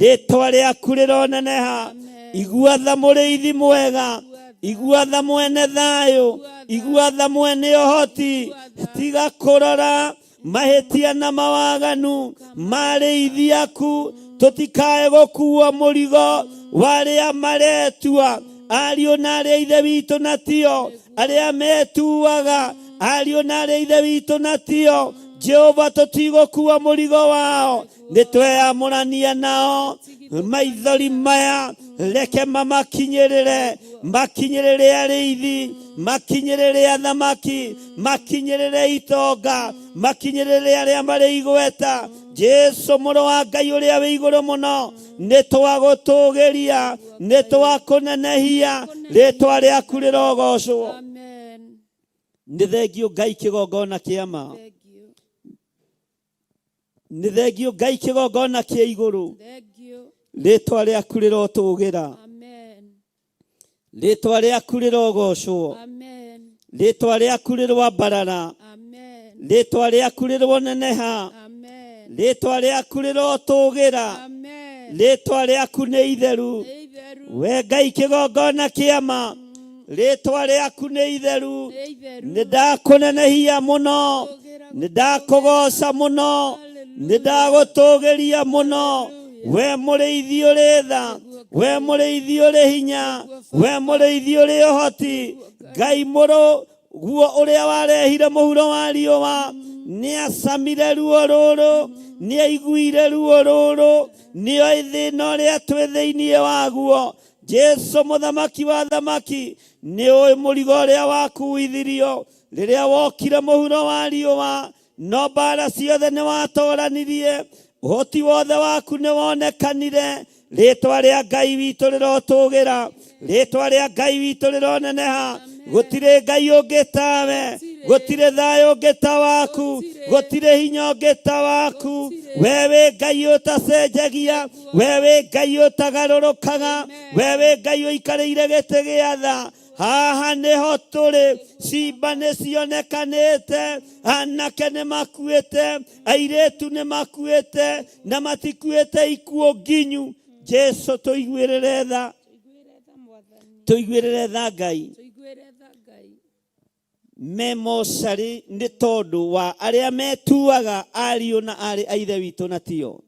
rĩtwa rĩaku rĩroneneha. Igua tha mũrĩithi mwega, igua tha mwene thayũ, igua tha mwene ũhoti. Tiga kũrora mahĩtia na mawaganu ma arĩithi aku, tũtikae gũkuua mũrigo wa arĩa maretua ariũ na arĩa ithe witũ na tio, arĩa metuaga ariũ na arĩa ithe witũ na tio. Jehova, tũtigũkua mũrigo wao, nĩ tweyamũrania nao. Maithori maya reke mamakinyĩrĩre, makinyĩrĩre arĩithi, makinyĩrĩre athamaki, makinyĩrĩre itonga, makinyĩrĩre arĩa marĩ igweta. Jesu mũrũ wa Ngai ũrĩa wĩ igũrũ mũno, nĩ twagũtũgĩria, nĩ twakũnenehia, rĩtwa rĩaku rĩrogocwo. Nĩ thengio Ngai kĩgongona kĩa ma, nĩ thengio Ngai kĩgongona kĩa igũrũ, rĩtwa rĩaku rĩrotũgĩra, rĩtwa rĩaku rĩrogocwo, rĩtwa rĩaku rĩroambarara, rĩtwa rĩaku rĩroneneha, rĩtwa rĩaku rĩrotũgĩra, rĩtwa rĩaku nĩ itheru. We Ngai kĩgongona kĩa ma, rĩtwa rĩaku nĩ itheru. Nĩ ndakũnenehia mũno, nĩ ndakũgoca mũno, nĩ ndagũtũgĩria mũno. We mũrĩithi ũrĩ tha, we mũrĩithi ũrĩ hinya, we mũrĩithi ũrĩ ũhoti, Ngai mũrũ guo ũrĩa warehire mũhuro wa riũa, nĩ acamire ruo rũrũ, nĩ aiguire ruo rũrũ, nĩ oĩ thĩna ũrĩa twĩ thĩinĩ waguo. Jesu mũthamaki wa thamaki, nĩ ũĩ mũrigo ũrĩa wakuithirio rĩrĩa wokire mũhuro wa riũa, no mbara ciothe nĩ watoranirie, ũhoti wothe waku nĩ wonekanire. Rĩtwa rĩa Ngai witũ rĩrotũgĩra, rĩtwa rĩa Ngai witũ rĩroneneha. Gũtirĩ Ngai ũngĩ tawe, gũtirĩ thayũ ũngĩ ta waku, gũtirĩ hinya ũngĩ ta waku. We wĩ Ngai ũtacenjagia, we wĩ Ngai ũtagarũrũkaga, we wĩ Ngai ũikarĩire gĩtĩ gĩa tha. Haha nĩho tũrĩ, cimba nĩ cionekanĩte, anake nĩ makuĩte, airĩtu nĩ makuĩte, na matikuĩte ikuũ nginyu. Jesu tũiguĩrĩre tha, tũiguĩrĩre tha Ngai. Me mocarĩ nĩ tondũ wa arĩa metuaga ariũ na aarĩ a ithe witũ na tio.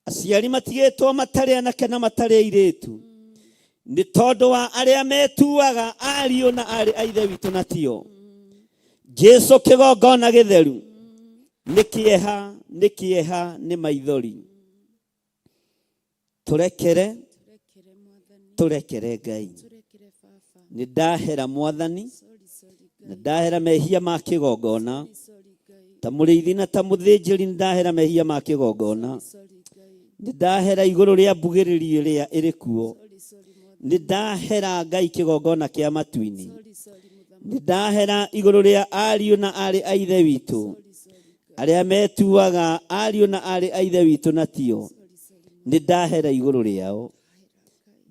Aciari matigĩtwo matarĩ anake na matarĩ airĩtu nĩ tondũ wa arĩa metuaga ariũ na aarĩ a ithe witũ na tio. Jesu kĩgongona gĩtheru, nĩ kĩeha, nĩ kĩeha, nĩ maithori. Tũrekere, tũrekere Ngai. Nĩ ndahera Mwathani, na ndahera mehia ma kĩgongona, ta mũrĩithi na ta mũthĩnjĩri, nĩ ndahera mehia ma kĩgongona, nĩ ndahera igũrũ rĩa mbugĩrĩrio ĩrĩa ĩrĩ kuo, nĩ ndahera Ngai kĩgongona kĩa matu-inĩ, nĩ ndahera igũrũ rĩa ariũ na aarĩ a ithe witũ arĩa metuaga ariũ na aarĩ a ithe witũ na tio, nĩ ndahera igũrũ rĩao.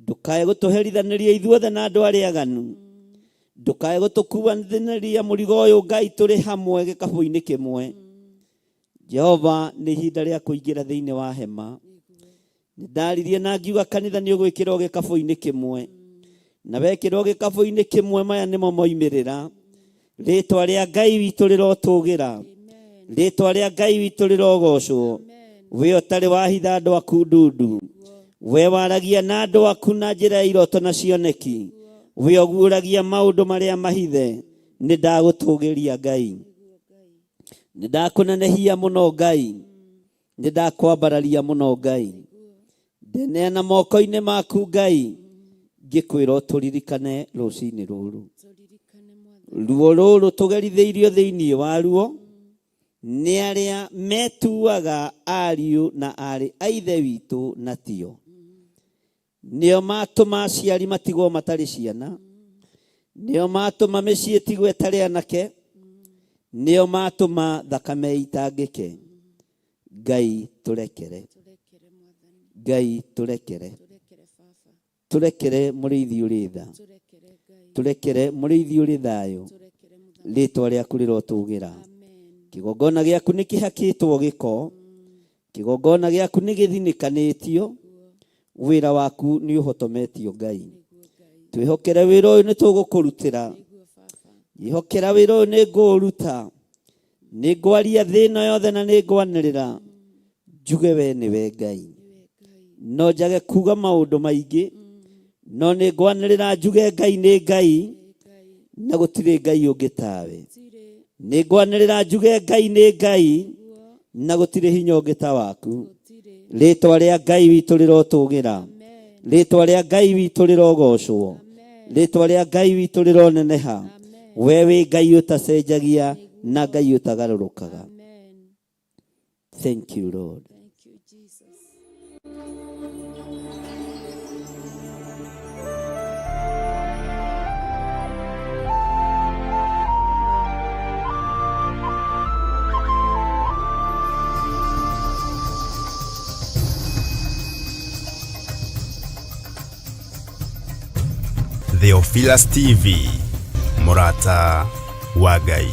Ndũkae gũtũherithanĩria ithuothe na andũ arĩa aganu, ndũkae gũtũkuanĩria mũrigo ũyũ Ngai tũrĩ hamwe gĩkabũ-inĩ kĩmwe. Jehova, nĩ ihinda rĩa kũingĩra thĩinĩ wa hema. Nĩ ndaririe na ngiuga kanitha nĩ ũgwĩkĩrwo gĩkabũ-inĩ kĩmwe, na wekĩrwo gĩkabũ-inĩ kĩmwe maya nĩmo moimĩrĩra. Rĩtwa rĩa Ngai witũ rĩrotũgĩra, rĩtwa rĩa Ngai witũ rĩrogocwo. We ũtarĩ wahitha andũ aku ndundu, we waragia na andũ aku na njĩra ya iroto na cioneki, we ũguũragia maũndũ marĩa mahithe, nĩ ndagũtũgĩria Ngai, nĩ ndakũnenehia mũno Ngai, nĩ ndakwambararia mũno Ngai, ndeneana moko-inĩ maku Ngai, ngĩkwĩra ũtũririkane rũcinĩ rũrũ. Ruo rũrũ tũgerithĩirio thĩinĩ waruo nĩ arĩa metuaga ariũ na aarĩ a ithe witũ na tio. Nĩo matũma aciari matigwo matarĩ ciana. Nĩo matũma mĩciĩ ĩtigwo ĩtarĩ anake. Nĩo matũma thakame itangĩke. Ngai tũrekere. Ngai tũrekere. Tũrekere mũrĩithi ũrĩ tha. Tũrekere mũrĩithi ũrĩ thayũ. Rĩtwa rĩaku rĩrotũgĩra. Kĩgongona gĩaku nĩ kĩhakĩtwo gĩko. Kĩgongona gĩaku nĩ gĩthinĩkanĩtio. Wĩra waku nĩ ũhotometio Ngai. Twĩhokere wĩra ũyũ nĩ tũgũkũrutĩra. Ihokera wĩra ũyũ nĩ ngũũruta. Nĩ ngwaria thĩ ĩno yothe na nĩ ngwanĩrĩra. Njuge we nĩwe Ngai. No njage kuga maũndũ maingĩ. No nĩ ngwanĩrĩra njuge Ngai nĩ Ngai. Na gũtirĩ Ngai ũngĩ tawe. Nĩ ngwanĩrĩra njuge Ngai nĩ Ngai. Na gũtirĩ hinya ũngĩ ta waku. Rĩtwa rĩa Ngai witũ rĩrotũgĩra. Rĩtwa rĩa Ngai witũ rĩrogocwo. Rĩtwa rĩa Ngai witũ rĩroneneha. We wĩ Ngai ũtacenjagia na Ngai ũtagarũrũkaga. Thank you Lord. Theophilus TV, Murata wa Ngai.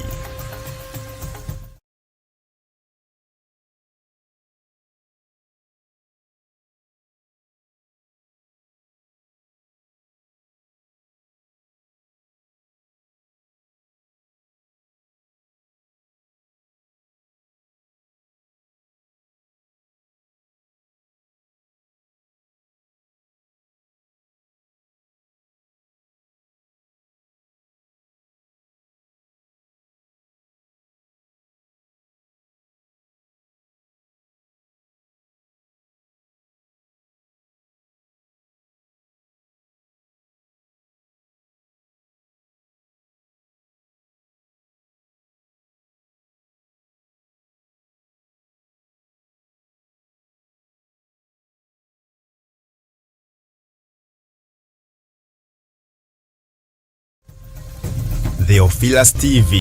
Theophilus TV.